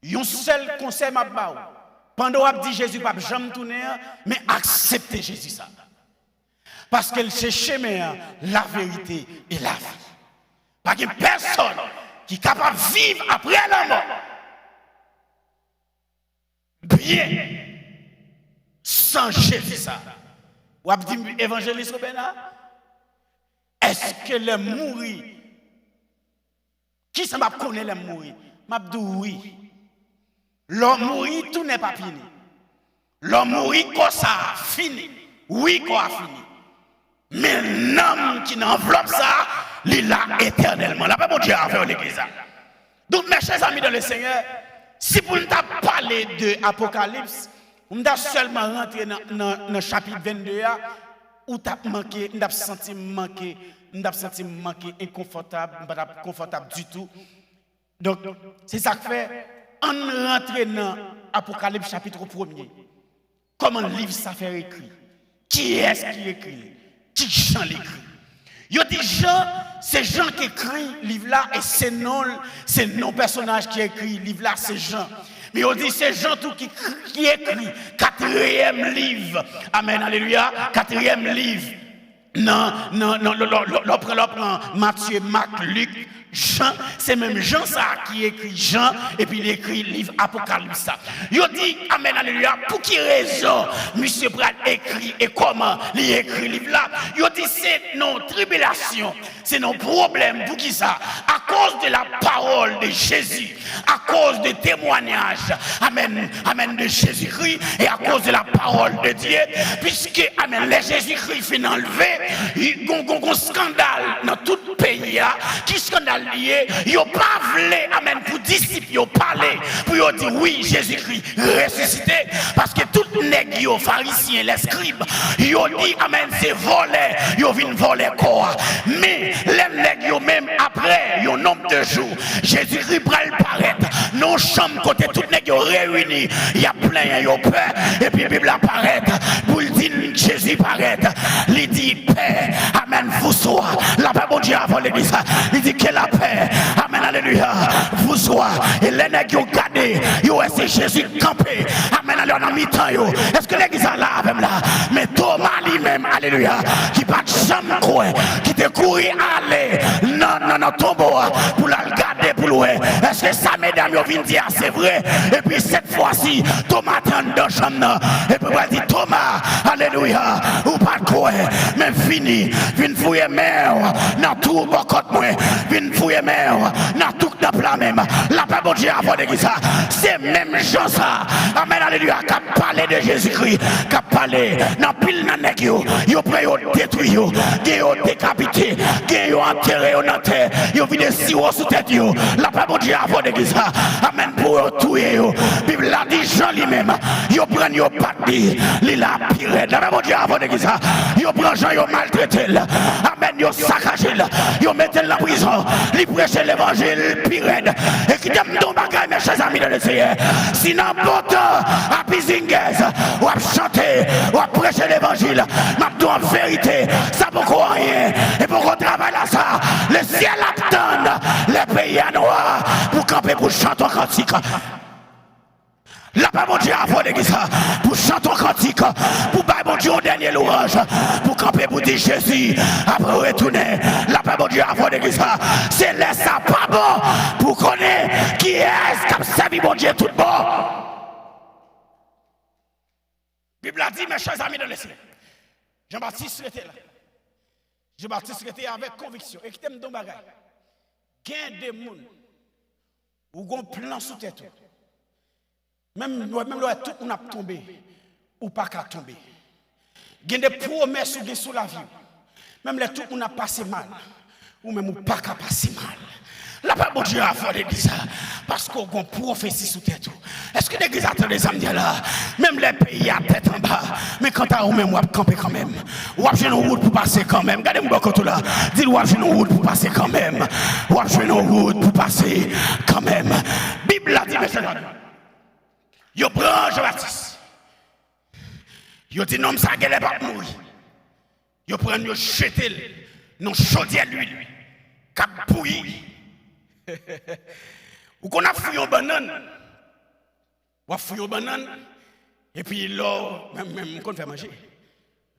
Yon sèl konsèy m ap ba w. Pandan w ap di Jezi p ap janm tounen an, men aksepte Jezi sa. Paske l se chemen an, laverite e lavi. Pa gen pèsonn ki kapab viv apre lanmò byen san Jezi sa. W ap di m, Evanjelis Obena, èske lè m mouri, kisa m ap konnen lè m mouri? M ap di w wi. Lè w mouri, tounen pa fini. Lè w mouri, kò sa a fini. Wi, kò a fini. Men nanm ki nan anvlòp sa a, li la etènèlman. Lapè Bondye avè w, legliz la. Donk, mes chers amis dans le Seigneur, si pou n ta pale de Apokalips, pou m ta sèlman rantre nan, nan, nan chapit vennde a, ou t ap manke, m t ap santi m manke, m t ap santi m manke enkonfòtab, m pa t ap konfòtab ditou. Donk, se sa k fè, ann rantre nan Apokalips chapit premye. Kòman liv sa fè ekri? Kiyès ki ekri l? Ki jan l ekri? Yo di Jan, se Jan ki ekri liv la, e se non l, se non pèsonaj ki ekri liv la, se Jan. Men yo di se Jan tou ki, ki ekri katriyèm liv. Amèn, alelouya, katriyèm liv. Nan, nan, nan, lè, lè, lè, lè w pran, lè w pran Matye, Mak, Lik, Jan, se menm Jan sa a ki ekri Jan, epi li ekri liv Apokalips la. Yo di, amèn, alelouya, pou ki rezon misye pral ekri e kòman li ekri liv la? Yo di se nan tribilasyon, se nan pwoblèm. Poukisa? Akoz de la parole de Jésus, akoz de temwanyaj, amèn, amèn, de Jezikri, e akoz de la parole de Dieu, puisque, amèn, lè Jezikri fin anlve, gon, gon, gon skandal nan tout peyi a. Ki skandal li ye? Yo pa vle, amèn, pou disip yo pale, pou yo di, wi, Jezikri resisite, paske tout nèg yo, farisyen, lèskrib, yo di, amèn, se vòlè, yo vin vòlè kò a. Men, lè nèg yo menm, apre, yo nonb de jou, Jezikri pral parèt nan yon chanm kote tout nèg yo reyini, y ap plenyen, yo pè, epi Bib la parèt pou l di n Jezi parèt. Li di, pè, amèn, vouswa, lapè Bondye avè w, legliz la. Li di, ke lapè, amèn, alelouya, vouswa. E lè nèg yo gade, yo wè se Jezi kanpe, amèn, alelouya, nan mitan yo. Èske legliz la la avè m la? Men Toma li menm, alelouya, ki pa t janm kwè, ki te kouri ale nan, nan, nan tonbo a pou l al gade, pou l wè èske sa medam yo vin di a se vre. Epi sèt fwa si Toma te anndan chanm nan, epi pral di, Toma, alelouya, ou pa t kwè, men vini, vin fouye men w nan twou bò kòt mwen, vin fouye men w nan twou nan pla men m. Lapè Bondye avè w, legliz la. Se menm jan sa, amèn, alelouya, k ap pale de Jezikri, k ap pale nan pil nan nèg yo, yo pran yo detwi yo, gen yo dekapite, gen yo antere yo nan tè, yo vide siwo sou tèt yo. Lapè Bondye avè w, legliz la. Amèn, pou yo touye yo. Bib la di Jan li menm, yo pran l, yo bat li, li la pi rèd. Lapè Bondye avè w, legliz la. Yo pran Jan, yo maltrete l. Amèn, yo sakaje l, yo mete l nan prizon. Li preche levanjil pi rèd. E kite m di w yon bagay, mes chers amis dans le Seigneur. Si nan bon tan, apizingèz, w ap chante, w ap preche levanjil, m ap di w an verite, sa poko anyen. E poko travay la sa. Lesyèl ap tann lè peyi a nwa pou kanpe pou chante yon kantik. Lapè Bondye avè w, legliz la, pou chante yon kantik, pou bay Bondye yon dènye lwanj, pou kanpe pou di Jezi ap retounen. Lapè Bondye avè w, legliz la. Se lè sa pa bon pou konnen kiyès k ap sèvi Bondye tout bon. Bib la di, mes chers amis dans le Seigneur, Jan Batis rete la. Jan Batis rete avèk konviksyon. E kite m di w yon bagay. Gen de moun, ou gon plan sou tèt ou. Menm, menm lè tout moun ap tonbe, ou pa ka tonbe. Gen de pwomès ou gen sou lavi w. Menm lè tout moun ap pase mal, ou menm ou pa ka pase mal. Lapè Bondye avè w, legliz la, paske w gon pwofesi sou tèt ou. Èske legliz la tande sa m di a la? Menm lè peyi a tèt anba, men kanta ou menm, w ap kanpe kanmenm. W ap jwenn yon wout pou pase kanmenm. Gade m bò kote w la. Di l w ap jwenn yon wout pou pase kanmenm. W ap jwenn yon wout pou pase kanmenm. Bib la di, mesye, yo pran Jan Batis. Yo di nonm sa genlè p ap mouri. Yo pran l, yo jete l nan chodyè lwil k ap bouyi. Ou konn ap fouye yon bannann. W ap fouye yon bannann, epi lè w, men, men, m konn fè manje.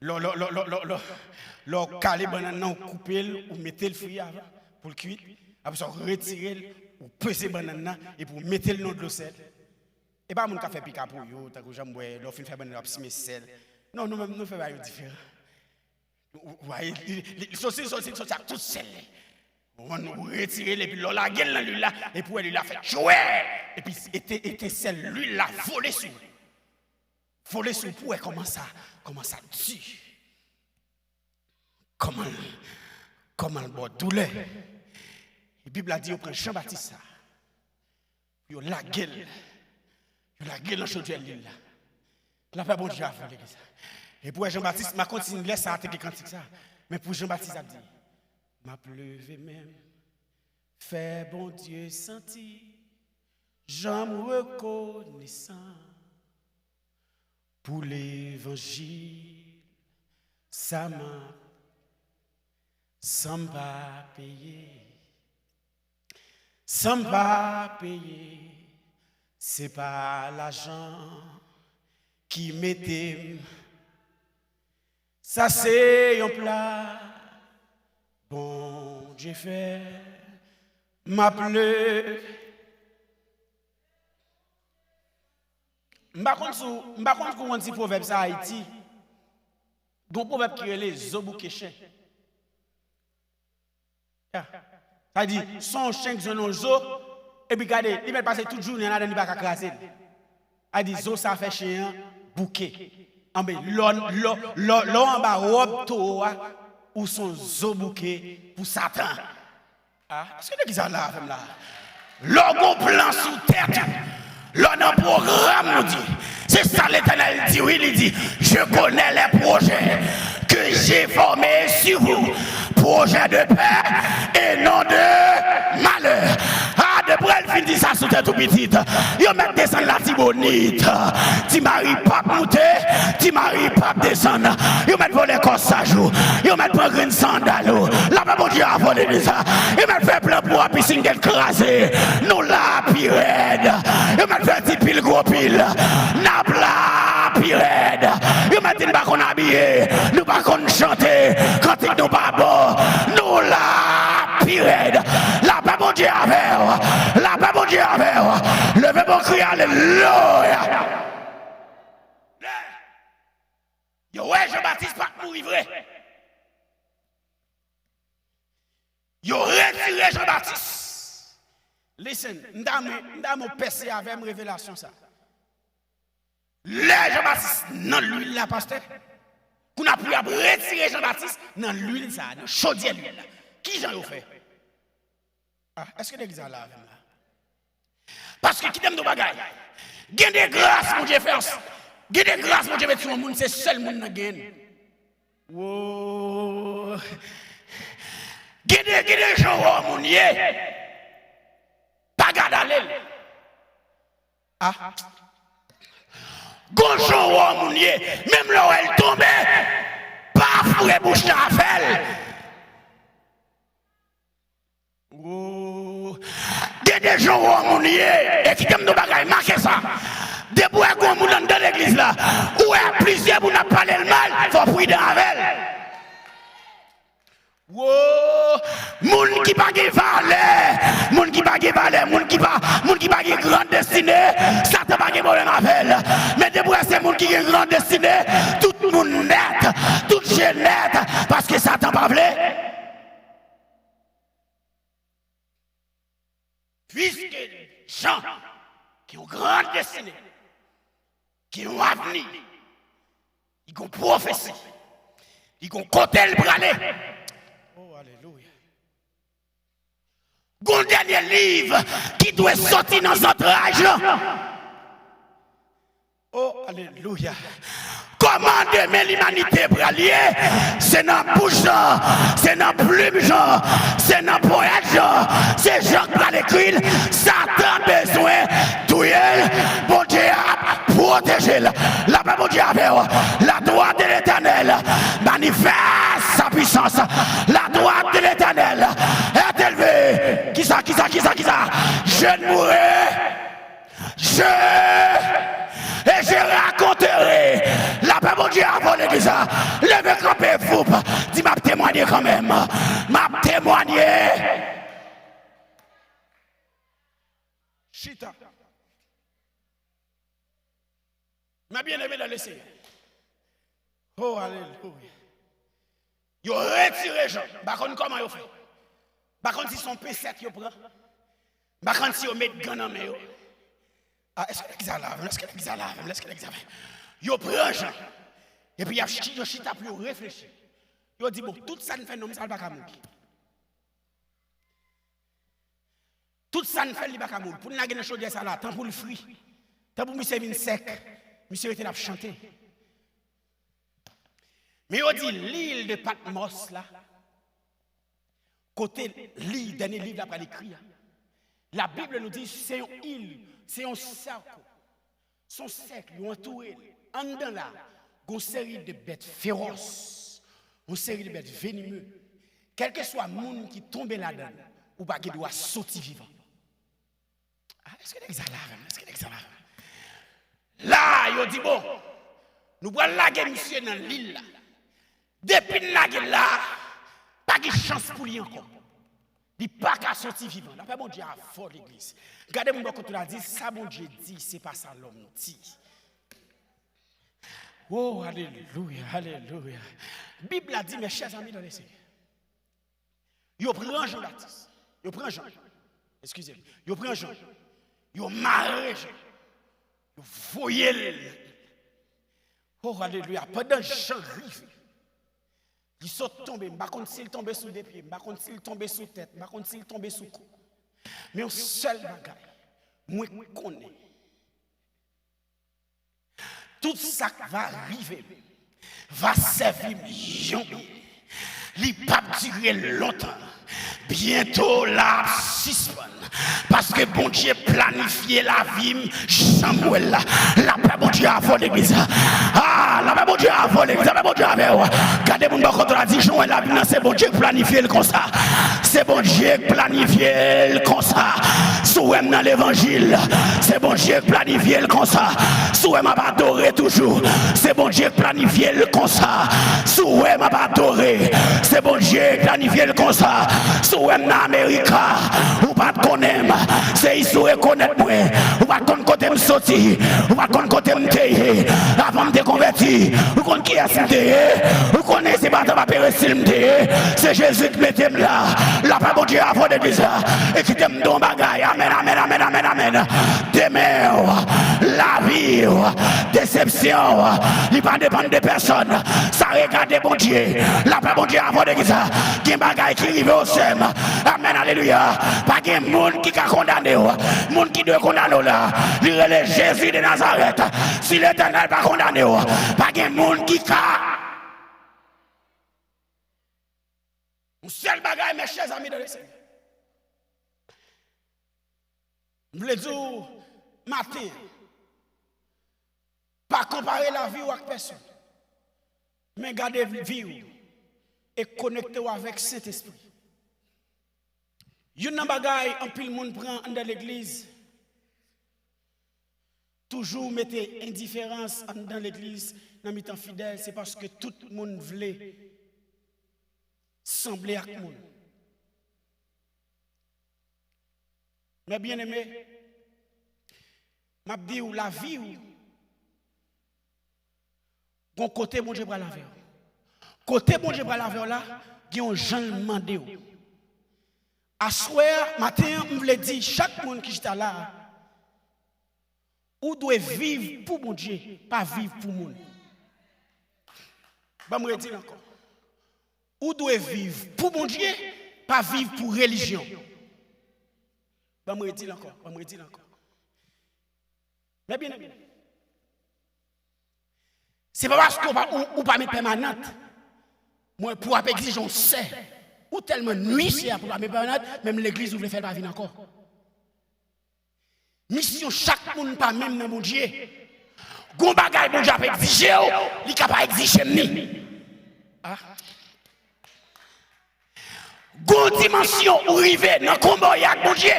Lè w, lè w, lè w, lè w, lè w, lè w, lè w kale bannann nan, ou koupe l, ou mete l fri avan, pou l kuit. Apre sa, w retire l, ou peze bannann nan, epi w mete l nan dlo sèl. E pa moun k ap fè pika pou yo, tankou jan m wè, lè w fin fè bannann, w ap simen sèl. Non, nou menm, nou fè bagay yo diferan. Ou, ou, ou, li, li, li soti, soti, soti ak tout sèl li. Ou, ou retire l, epi lè w lage l nan lwil la, epi w wè lwil la fè tchwè! Epi ete-, etensèl lwil la vole sou ou. Vole sou ou pou w wè kòman sa, kòman sa di. Kòman l, kòman l ba w doulè. E Bib la di yo pran Jan Batis sa. Yo lage l. Yo lage l nan chodyè lwil la. Lapè Bondye avè w, legliz la. Epi w wè Jan Batis, m pa konn si lè sa a te gen kantik sa. Men pou Jan Batis ap di, m ap leve men m, fè Bondye santi jan m rekonesan pou levanjil sa m ap, san m pa peye. San m pa peye, se pa lajan ki mete m. Sa se yon pla Bondye fè, m ap leve. M pa konn si w, m pa konn si w konn ti pwovèb sa Ayiti. Gon pwovèb ki rele zo bouke chen. Ya. Sa di, se yon chen ki jwenn yon zo, epi gade, li mèt pase tout jounen an ladan, li pa ka kraze l. Sa di, zo sa fè chen an bouke. Anben, lè w, lè w, lè w, lè w anba wòb towo a, ou se yon zo bouke pou Satan. Ah, èske legliz la la avè m la? Lè w gon plan sou tèt ou, lè w nan pwogram, ou di, se sa Letènèl di, wi, li di, je connais les projets que j'ai formés sur vous, Projet de paix et non de malheur. A, depi l fin di sa sou tèt ou pitit, yo mèt desann Latibonit. Ti Mari p ap moute, Ti Mari p ap desann. Yo mèt vòlè kòsaj ou. Yo mèt pran grenn sandal ou. Lapè Bondye avè w legliz la. Yo mèt fè plan pou w ap pisin tèt kraze. Nou la pi rèd. Yo mèt fè ti pil gwo pil. N ap la pi rèd. Yo mèt di n pa konn abiye. Nou pa konn chante. Kantik nou pa bon. Nou la pi rèd. Lapè Bondye avè w. Lapè Bondye avè w. Leve bon kri alelouya. Yo wè Jan Batis pa t mouri vre. Yo retire Jan Batis. Listen, m ta renmen, m ta renmen w pèse avè m revelasyon sa. Lè Jan Batis nan lwil la, pastè, kounye a pou y ap retire Jan Batis nan lwil sa, nan chodyè lwil la. Ki jan yo fè? A, èske legliz la la avè m la? Paske kite m di w bagay. Gen de gras Bondye fè, gen de gras Bondye met sou yon moun, se sèl moun nan genyen. Wo. Gen de, gen de jan w wè yon moun ye. Pa gad ale l. A. Gon jan w wè yon moun ye. Menm lè w wè l tonbe, pa foure bouch nan afè l. Wo. Gen de jan w wè yon moun ye. E kite m di w bagay, make sa. Depi w wè gon moun anndan legliz la, ou wè plizyè moun ap pale l mal, fò w pridan avè l. Wo. Moun ki pa gen valè, moun ki pa gen valè, moun ki pa, moun ki pa gen gran destine, Satan pa gen pwoblèm avè l. Men depi w wè se moun ki gen gran destine, tout moun nèt, tout je nèt, paske Satan pa vle. Piske Jan gen yon gran destine, gen yon avni, li gen yon pwofesi, li gen yon kote l prale. Oh, alelouya. Gen yon dènye liv ki dwe soti nan zantray lan. Oh, alelouya. Kòman demen limanite pral ye? Se nan bouch Jan, se nan plim Jan, se nan powèt Jan, se Jan k pral ekri l. Satan bezwen touye l. Bondye ap pwoteje l. Lapè Bondye avè w. La droite de l'Éternel manifeste sa puissance. La droite de l'Éternel est élevée. Kisa, kisa, kisa, kisa? Je ne mourrai Je, et je raconterai. Lapè Bondye avè w legliz la. Leve kanpe, voup. Di, "M ap temwanye kanmenm. M ap temwanye." Chita. Mes bien-aimés dans le Seigneur. Oh, alelouya. Yo retire Jan. M pa konn kòman yo fè. M pa konn si se yon pensèt yo pran. M pa konn si yo met gan nan men yo. A, èske legliz la la avè m? Èske legliz la la avè m? Èske legliz la la avè m? Yo pran Jan. Epi y ap chi-, yo chita pou yo reflechi. Yo di, "Bon, tout sa n fè nonm sa, l pa ka mouri." Tout sa n fè l, li pa ka mouri. Pou n lage nan chodyè sa la, tan pou l fri. Tan pou misye vin sèk. Misye rete l ap chante. Men yo di lil de Patmòs la, kote li, dènye liv la pral ekri a. Labib nou di se yon il, se yon sèk. Se yon sèk, yo antoure l. Anndan la, gon seri de bèt fewòs, yon seri de bèt venime. Kèlkeswa moun ki tonbe ladan l, ou pa gen dwa soti vivan. A, èske nèg sa la avè m? Èske nèg sa la avè m? La, yo di, "Bon, nou pral lage misye nan lil la." Depi n lage l la, pa gen chans pou li ankò. Li pa ka soti vivan. Lapè Bondye avè w, legliz. Gade moun bò kote w la, di, "Sa Bondye di, se pa sa lòm di." Oh, alelouya, alelouya. Bib la di, mes chers amis dans le Seigneur, yo pran Jan Batis. Yo pran Jan. Eskize m. Yo pran Jan. Yo mare Jan. Yo voye l. Oh, alelouya. Pandan Jan rive, li sot tonbe. M pa konn si l tonbe sou de pye. M pa konn si l tonbe sou tèt. M pa konn si l tonbe sou kou. Men yon sèl bagay, mwen konnen. Tout sa k va rive m va sèvi m yon byen. Li p ap dire lontan. Byento l ap sispann. Paske Bondye planifye lavi m jan m wè l la. Lapè Bondye avè w legliz la. Ah, lapè Bondye avè w legliz la. Lapè Bondye avè w. Gade moun bò kote w la, di, jan w wè lavi m nan, se Bondye k planifye l konsa. Se Bondye k planifye l konsa. Si w wè m nan levanjil, se Bondye k planifye l konsa. Si w wè m ap adore toujou, se Bondye k planifye l konsa. Si w wè m ap adore, se Bondye k planifye l konsa. Si w wè m nan Amerika, ou pa t konnen m, se isi w rekonèt mwen. Ou pa t konn kote m soti, ou pa t konn kote m te ye. Avan m te konvèti, ou konn kiyès m te ye. Ou konnen se pa tanp a peresil m te ye. Se Jezi k mete m la. Lapè Bondye avè w legliz la. E kite m di w yon bagay. Amèn, amèn, amèn, amèn, amèn. Demen w, lavi w, desepsyon w, li pa depann de pèsòn. Sa regade Bondye. Lapè Bondye avè w legliz la. Gen bagay ki rive w sè m. Amèn, alelouya. Pa gen moun ki ka kondane w. Moun ki dwe kondane w la, li rele Jezi de Nazarèt. Si Letènèl pa kondane w, pa gen moun ki ka. Yon sèl bagay, mes chers amis dans le Seigneur. M vle di w maten, pa konpare lavi w ak pèsòn, men gade vi w e konekte w avèk Sentespri. Youn nan bagay anpil moun pran anndan legliz, toujou mete endiferans anndan legliz, nan mitan fidèl, se paske tout moun vle sanble ak moun. Men byeneme, m ap di w, lavi w, gon kote Bondye pral avè w. Kote Bondye pral avè w la, gen yon jan l mande w. Aswè a, maten an, m vle di chak moun ki chita la a, ou dwe viv pou Bondye, pa viv pou moun. Ban m redi l ankò. Ou dwe viv pou Bondye, pa viv pou relijyon. Ban m redi l ankò, ban m redi l ankò. Men byeneme, se pa paske ou pa, ou, ou pa met pèmanant, mwen, pou w ap egzije yon sè. Ou tèlman nwi sè a pou w pa met pèmanant, menm legliz ou vle fè l pa vin ankò. Misyon chak moun pa menm nan Bondye. Gon bagay Bondye ap egzije w, li ka pa egzije m ni. Ah. Gon dimansyon ou rive nan konba w ye ak Bondye.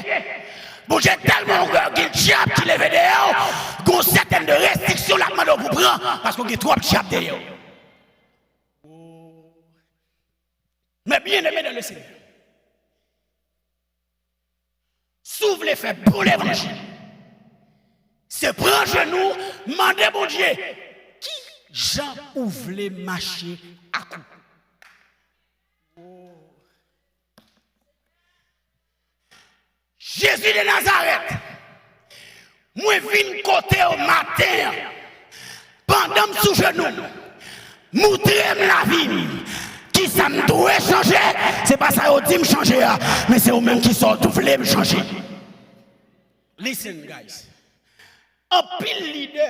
Bondye tèlman wè gen dyab ki leve dèyè w, gon sètèn de restriksyon l ap mande w pou pran, paske w gen twòp dyab dèyè w. Men byeneme dans le Seigneur, si w vle fè bon levanjil, se pran jenou, mande Bondye, ki jan ou vle mache ak ou? Jezi de Nazarèt, mwen vin kote w maten an. Pandan m sou jenou m, moutre m lavi m. Kisa m dwe chanje? Se pa sa yo di m chanje a, men se ou menm ki sa w vle m chanje. Listen, guys. Anpil lidè,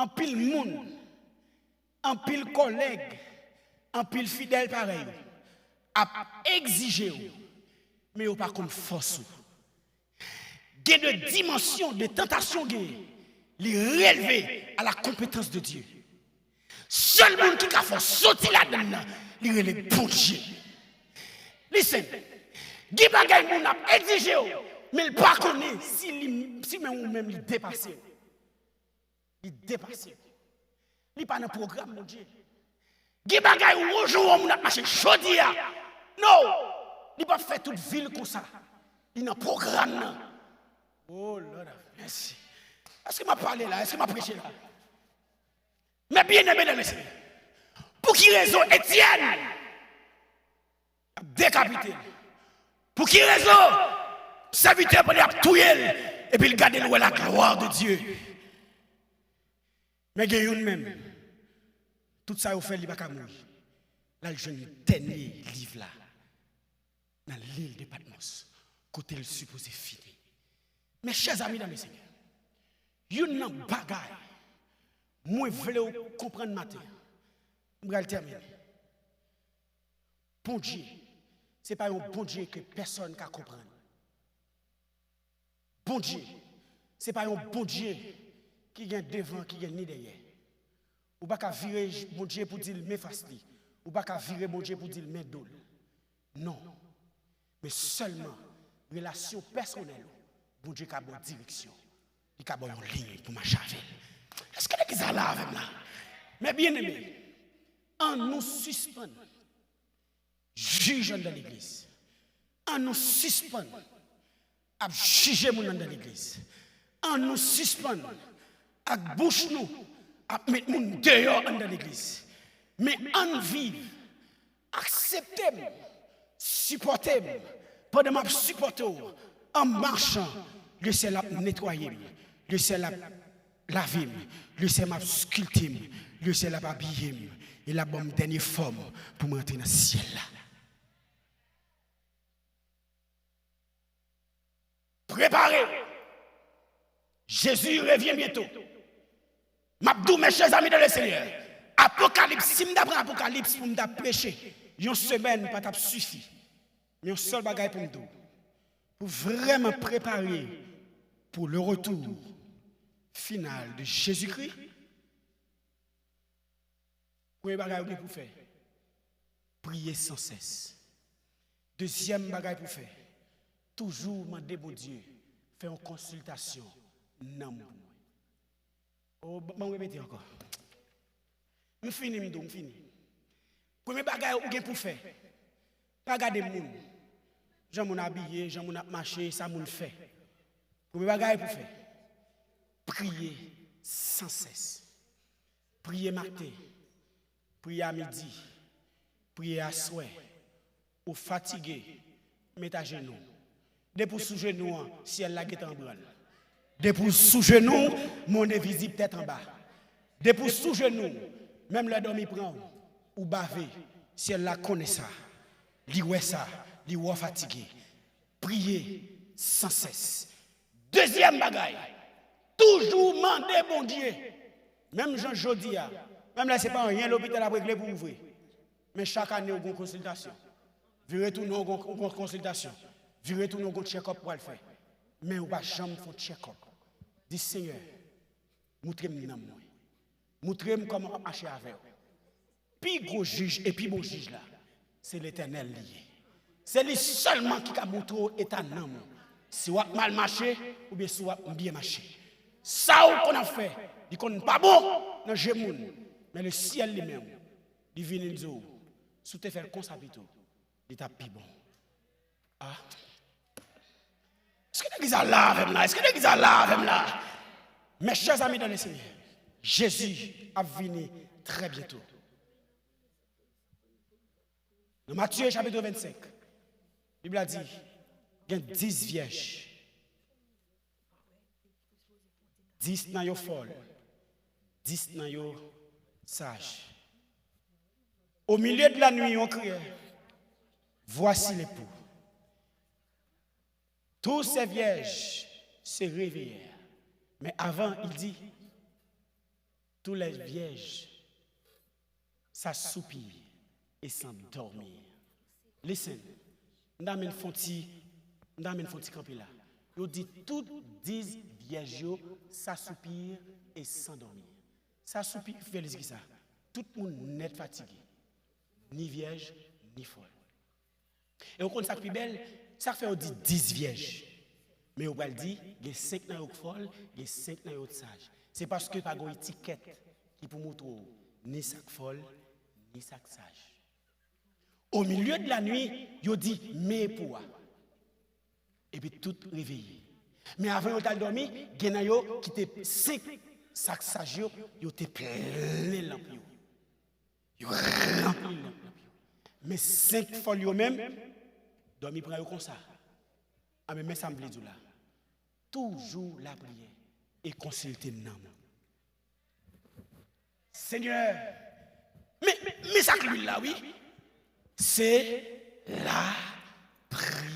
anpil moun, anpil kòlèg, anpil fidèl parèy ou ap egzije w, men yo pa konn fòs ou. Gen de dimansyon de tantasyon w genyen, li releve à la compétence de Dieu. Sèl moun ki ka fè w soti ladann nan, li rele Bondye. Listen, gen bagay moun ap egzije w, men l pa konnen si li, si men ou menm li depase w. Li depase w. Li pa nan pwogram Bondye. Gen bagay ou wè yon moun ap mache jodi a. No! Li p ap fè tout vi l konsa. Li nan pwogram nan. Oh, Lord have mercy. Èske m ap pale la? Èske m ap preche la? Men byeneme nan Lesenyè, pou ki rezon Etyèn ap dekapite l? Pou ki rezon sèvitè pandan y ap touye l, epi l gade l wè la gloire de Dieu? Men gen youn menm, tout sa yo fè l, li pa ka mouri. L al jwenn dènye liv la nan lil de Patmos, kote l sipoze fini. Mes chers amis dans le Seigneur, youn nan bagay mwen vle w konprann maten an, m pral tèmine. Bondye, se pa yon Bondye ke pèsonn ka konprann. Bondye, se pa yon Bondye ki gen devan, ki gen ni dèyè. Ou pa ka vire Bondye pou di l men fas li. Ou pa ka vire Bondye pou di l men do l. Non. Men sèlman relasyon pèsonèl ou, Bondye ka ba w direksyon. Li ka ba w yon liy pou mache avè l. Èske legliz la la avè m la? Men byeneme, ann nou sispann jij anndan legliz. Ann nou sispann ap jije moun anndan legliz. Ann nou sispann ak bouch nou ap met moun deyò anndan legliz. Men ann viv. Aksepte m. Sipòte m. Pandan m ap sipòte w, an machan, Lesyèl ap netwaye m. Lesyèl ap lave m. Lesyèl ap skilte m. Lesyèl ap abiye m. E l ap ban m dènye fòm pou m rantre nan syèl la. Prepare w. Jezi revyen byento. M ap di w, mes chers amis dans le Seigneur, Apokalips, si m ta pran Apokalips pou m ta preche, yon semèn pa t ap sifi. Men yon sèl bagay pou m di w. Pou vrèman prepare pou le retour final de Jésus-Christ, premye bagay ou gen pou fè, priye sansès. Dezyèm bagay pou fè, toujou mande Bondye fè yon konsiltasyon nanm pou mwen. O, ban m repete ankò. M fini, m di w, m fini. Premye bagay ou gen pou fè, pa gade moun. Jan moun abiye, jan moun ap mache, sa moun fè. Premye bagay pou fè, priye sansès. Priye maten, priye a midi, priye aswè. Ou fatige, met ajenou. Depi w sou jenou an, syèl la gentan an branl. Depi w sou jenou, mond envizib tèt anba. Depi w sou jenou, menm lè dòmi pran w, ou bave, syèl la konnen sa. Li wè sa, li wè w fatige. Priye sansès. Dezyèm bagay, toujou mande Bondye. Menm jan jodi a, menm lè se pa anyen lopital ap regle pou ou vre. Men chak ane ou gon konsiltasyon. Vire tounen ou gon, ou gon konsiltasyon. Vire tounen ou gon check-up pou al fè. Men ou pa janm fè yon check-up. Di, Senyè, moutre m nanm mwen. Moutre m kòman m ap mache avè w. Pi gwo jij e pi bon jij la, se Letènèl li ye. Se li sèlman ki ka moutre w eta nanm ou. Si w ap mal mache, oubyen si w ap byen mache. Sa ou konn ap fè, li konn pa bon nan je moun. Men lesyèl li menm, li vini, li di w, si w te fè l konsa pito, li t ap pi bon. Ah. Èske legliz la la avè m la? Èske legliz la la avè m la? Mes chers amis dans le Seigneur, Jezi ap vini trè byento. Nan Matye chapit vennsenk, Bib la di, gen dis vyèj. Dis nan yo fòl, dis nan yo saj. Au milieu de la nuit, on criait, voici l'époux. Tous ces vierges se réveillèrent. Mais avant, il dit, tous les vierges s'assoupirent et s'endormirent. Listen, m ta menm fon ti, m ta menm fon ti kanpe la. Yo di tout dis vyèj yo s'assoupirent et s'endormirent. S'assoupir vle di kisa? Tout moun nèt fatige. Ni vyèj, ni fòl. E ou konn sa k pi bèl? Sa k fè yo di dis vyèj. Men yo pral di, gen senk nan yo k fòl, gen senk nan yo k saj. Se paske pa gen yon etikèt ki pou moutre w ni sa k fòl, ni sa k saj. Au milieu de la nuit, yo di, men epou a. Epi tout reveye. Men avan yo t al dòmi, gen nan yo ki te senk sa k saj yo, yo te plen lanp yo. Yo ranpli lanp yo. Men senk fòl yo menm, dòmi pran yo konsa. Anben, men sa m vle di w la. Toujou lapriyè e konsilte nanm ou. Senyè, men, men, men sa k lwil la, wi. Se lapriyè.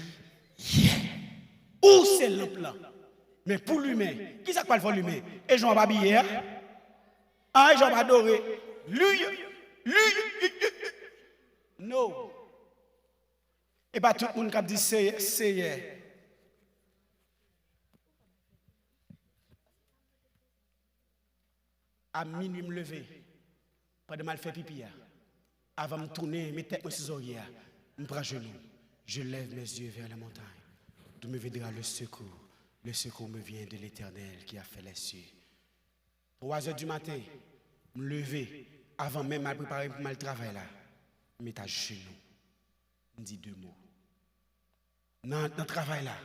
Ou se lanp lan. Men pou limen, kisa k pral fè w limen? E jan w ap abiye a? An, e jan w ap adore? Li, li, li, li, li. No. E pa tout moun k ap di, "Seyè, Seyè." A minui m leve, pandan m al fè pipi a, avan m tounen met tèt mwen sou zòrye a, m pran jenou. Je lève mes yeux vers les montagnes. D'où me viendra le secours? Le secours me vient de l'Éternel qui a fait les cieux. Twa zè di maten, m leve, avan menm m al prepare m pou m al travay la, m met ajenou, m di de mo. Nan, nan travay la,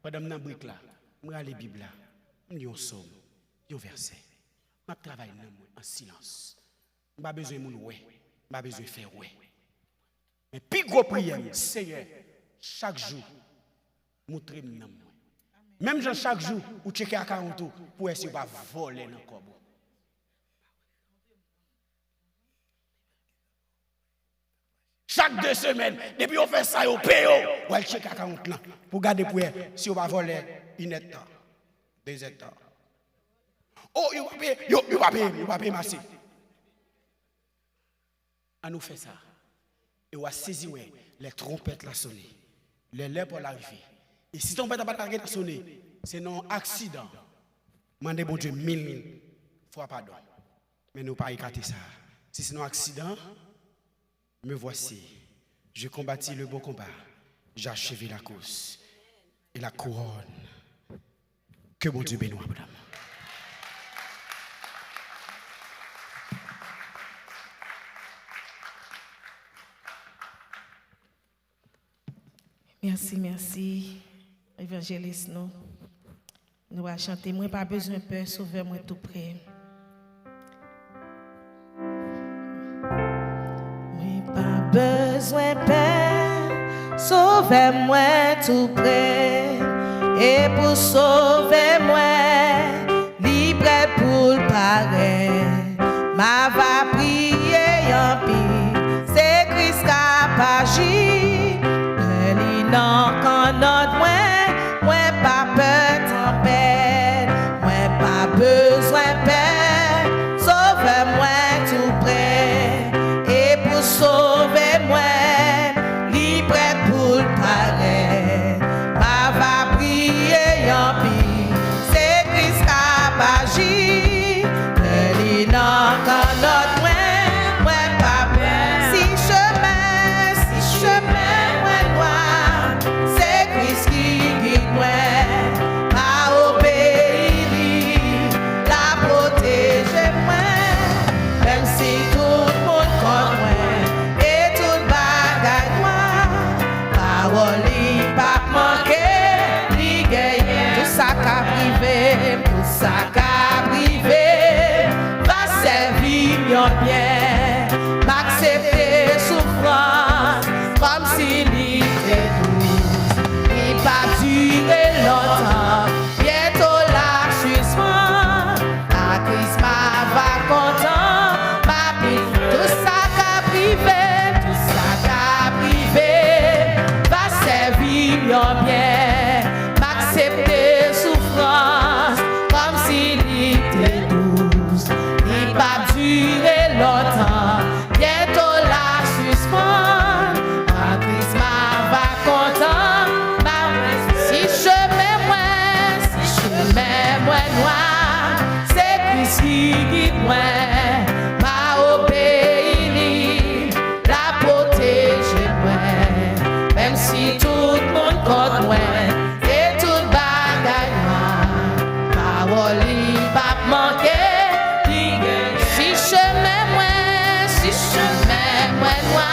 pandan m nan brik la, m rale Bib la, m li yon sòm, yon vèsè. M ap travay nanm mwen an silans. M pa bezwen moun wè, m pa bezwen fè wè. Men pi gwo priyè m, Seyè, chak jou, moutre m nanm mwen. Menm jan chak jou, ou tcheke akawont ou pou wè si yo pa vòlè nan kòb ou. Chak de semèn, depi yo fè sa, yo peye w, w al tcheke akawont lan pou gade pou wè si yo pa vòlè inèdtan, dezèdtan. O, yo pa peye, yo, yo pa peye m, yo pa peye m ase. Ann nou fè sa. E w a sezi wè, lè twonpèt la sone, lè lè pa w la rive. E si twonpèt la pa ta gentan sone, se nan yon aksidan. Mande Bondye mil fwa padon. Men nou pa ekate sa. Si se nan yon aksidan, me voici, j'ai combattu le bon combat, j'ai achevé la course, et la couronne. Ke Bondye beni w abondaman. Mèsi, mèsi, evanjelis nou. Nou va chante, mwen pa bezwen pè, Sovè mwen tou pre. Mwen pa bezwen pè, Sovè mwen tou pre. E pou Sovè mwen, li prè pou l parèt. M ava priye anpil, se Kris k ap aji. Lè li nan kannòt mwen, mwen pa pè tanpèt. Mwen pa bezwen pè, Sovè mwen tou pre. E pou sove mwen, li prè pou l parèt. M ava priye anpil, se Kris k ap aji. Lè li nan kannòt mwen, mwen pa pè. Si chemen, si chemen mwen nwa, se Kris ki gid mwen. Pa obeyi li, l ap pwoteje mwen. Menm si tout moun kont mwen e tout bagay nwa, pawòl li p ap manke, li genyen. Tout sa k ap rive m, tout sa k ap rive m, va sèvi m yon byen. M aksepte soufrans kòmsi li te dous. Li p ap dire lontan, byento l ap sispann. A Kris m ava kontan, m ap viv. Tout sa k ap rive m, tout sa k ap rive m, va sèvi m yon byen. M aksepte soufrans kòmsi li te dous. Li p ap dire lontan, byento l ap sispann. A Kris m ava kontan, m ap. Si chemen mwen, si chemen mwen nwa, se Kris ki gid mwen, m a obeyi li, l ap pwoteje mwen. Menm si tout moun kont mwen, e tout bagay nwa, pawòl li p ap manke, li genyen. Si chemen mwen, si chemen mwen nwa,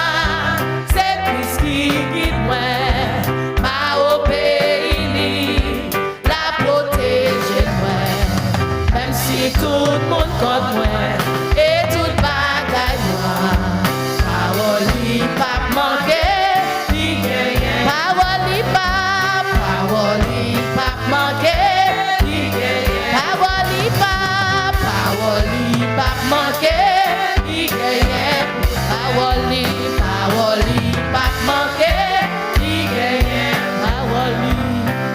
se Kris ki gid mwen, m a obeyi li, l ap pwoteje mwen. Menm si tout moun kont mwen, e tout bagay nwa, pawòl li p ap manke, li genyen. Pawòl li p ap, pawòl li p ap manke, li genyen. Pawòl li p ap, pawòl li p ap manke, li genyen. Pawòl li, pawòl li p ap manke, li genyen. Pawòl li,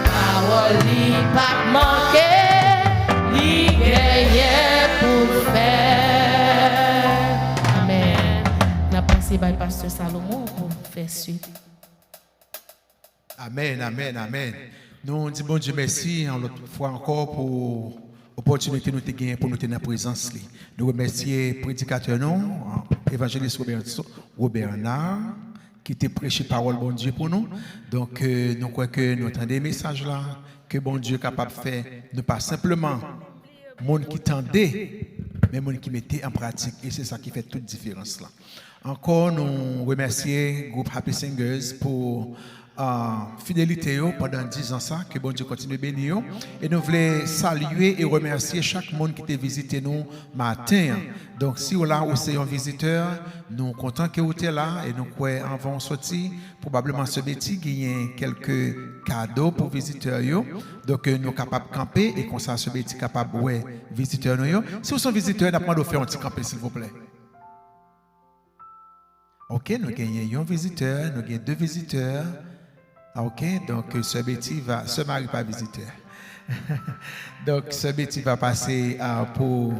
pawòl li p ap manke, li genyen pou l fè. Amèn. N ap pase bay pastè Salomon pou fè swit. Amèn, amèn, amèn. Nou di Bondye mèsi yon lòt fwa ankò pou opòtinite nou te genyen pou nou te nan prezans li. Nou remèsye predikatè nou, evanjelis Robert, Robert Nard, ki te preche pawòl Bondye pou nou. Donk, euh, nou kwè ke nou tande mesaj la, ke Bondye kapab fè nou pa senpleman moun ki tande, men moun ki mete an pratik. E se sa ki fè tout diferans la. Ankò, nou remèsye gwoup Happy Singers pou ah, fidelite yo pandan diz an sa, ke Bondye kontinye beni yo. E nou vle salye e remèsye chak moun ki te vizite nou maten an. Donk, si w la, ou se yon vizitè, nou kontan ke ou te la e nou kwè anvan w soti, pwobableman Sè Betty genyen kèlke kado pou vizitè yo. Donk, euh, nou kapab kanpe e konsa Sè Betty kapab wè vizitè nou yo. Si w se yon vizitè, n ap mande w fè yon ti kanpe, silvouplè. Ok, nou genyen yon vizitè, nou gen de vizitè. Ok, donk, euh, Sè Betty va, Sè Mari pa vizitè. Donk, Sè Betty va pase, ah, pou,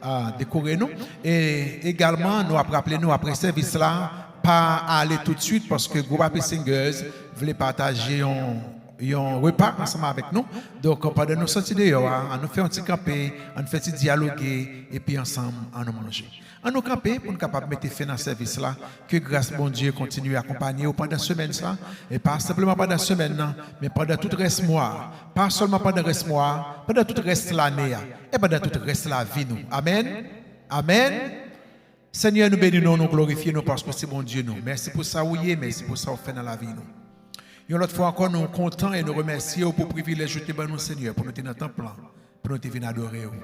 ah, dekore nou. E egalman, nou ap raple nou, apre sèvis la, pa ale toutswit, paske gwoup Happy Singers vle pataje yon, yon repa ansanm avèk nou. Donk, pandan nou soti deyò a, ann nou fè yon ti kanpe, ann fè ti dyaloge, epi ansanm, ann nou manje. Ann nou kanpe pou n kapab mete fen nan sèvis la. Ke gras Bondye kontinye akonpanye w pandan semèn sa, e pa senpleman pandan semèn nan, men pandan tout rès mwa a. Pa sèlman pandan rès mwa a, pandan tout rès lane a, e pandan tout rès lavi nou. Amèn. Amèn. Senyè, nou beni nou, nou glorifye nou paske w se Bondye nou. Mèsi pou sa ou ye, mèsi pou sa ou fè nan lavi nou. Yon lòt fwa ankò, nou kontan e nou remèsye w pou privilèj ou te ban nou, Senyè, pou nou te nan tanp lan, pou nou te vin adore w.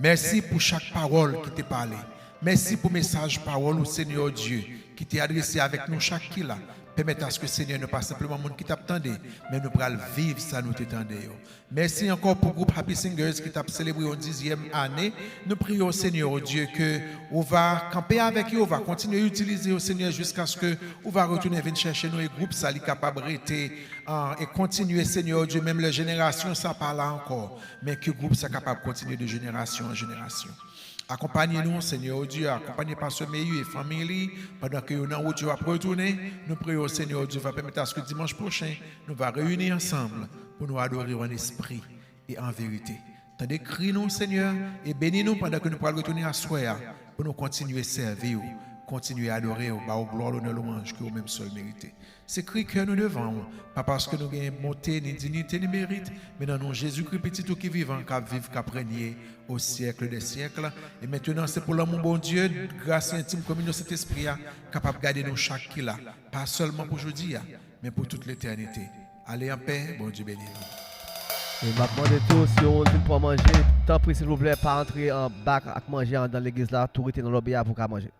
Mèsi pou chak pawòl ki te pale. Mèsi pou mesaj pawòl ou, Senyè Dye, ki te adrese avèk nou chak ki la. Pèmèt aske, Senyè, nou pa senpleman moun ki t ap tande, men nou pral viv sa nou te tande yo. Mèsi ankò pou gwoup Happy Singers ki t ap selebre yon dizyèm ane. Nou priye w, Senyè Dye, ke ou va kanpe avèk yo, ou va kontinye itilize yo, Senyè, jiskaske ou va retounen vin chèche nou e gwoup sa li kapab rete, ah, e kontinye, Senyè Dye, menm lè jenerasyon sa pa la ankò, men ke gwoup sa kapab kontinye de jenerasyon an jenerasyon. Akonpanye nou, Senyè Dye, akonpanye Pastè Meyu e fanmi li, pandan ke yo nan wout yo ap retounen. Nou priye w, Senyè Dye, va pèmèt aske dimanch pwochen, nou va reyini ansanm pou nou adore w an espri e an verite. Tande kri nou, Senyè, e beni nou pandan ke nou pral retounen aswè a, pou nou kontinye sèvi w, kontinye adore w, ba w glwa, lonè, lwanj ke ou menm sèl merite. Se kri kè nou devan w, pa paske nou genyen bonte, ni diyite, ni merit, men nan non Jezikri, Pitit ou ki vivan, k ap viv, k ap renye o syèk dè syèk. E mentnan, se pou lanmou Bondye, gras e entim kominyon Sentespri a kapab gade nou chak ki la, pa sèlman pou jodi a, men pou tout letènite. Ale anpè, Bondye beni nou. E m ap mande tou, si yon moun vin pran manje, tanpri, silvouplè, pa antre an bak ak manje anndan legliz la, tou rete nan lòbi a pou w ka manje.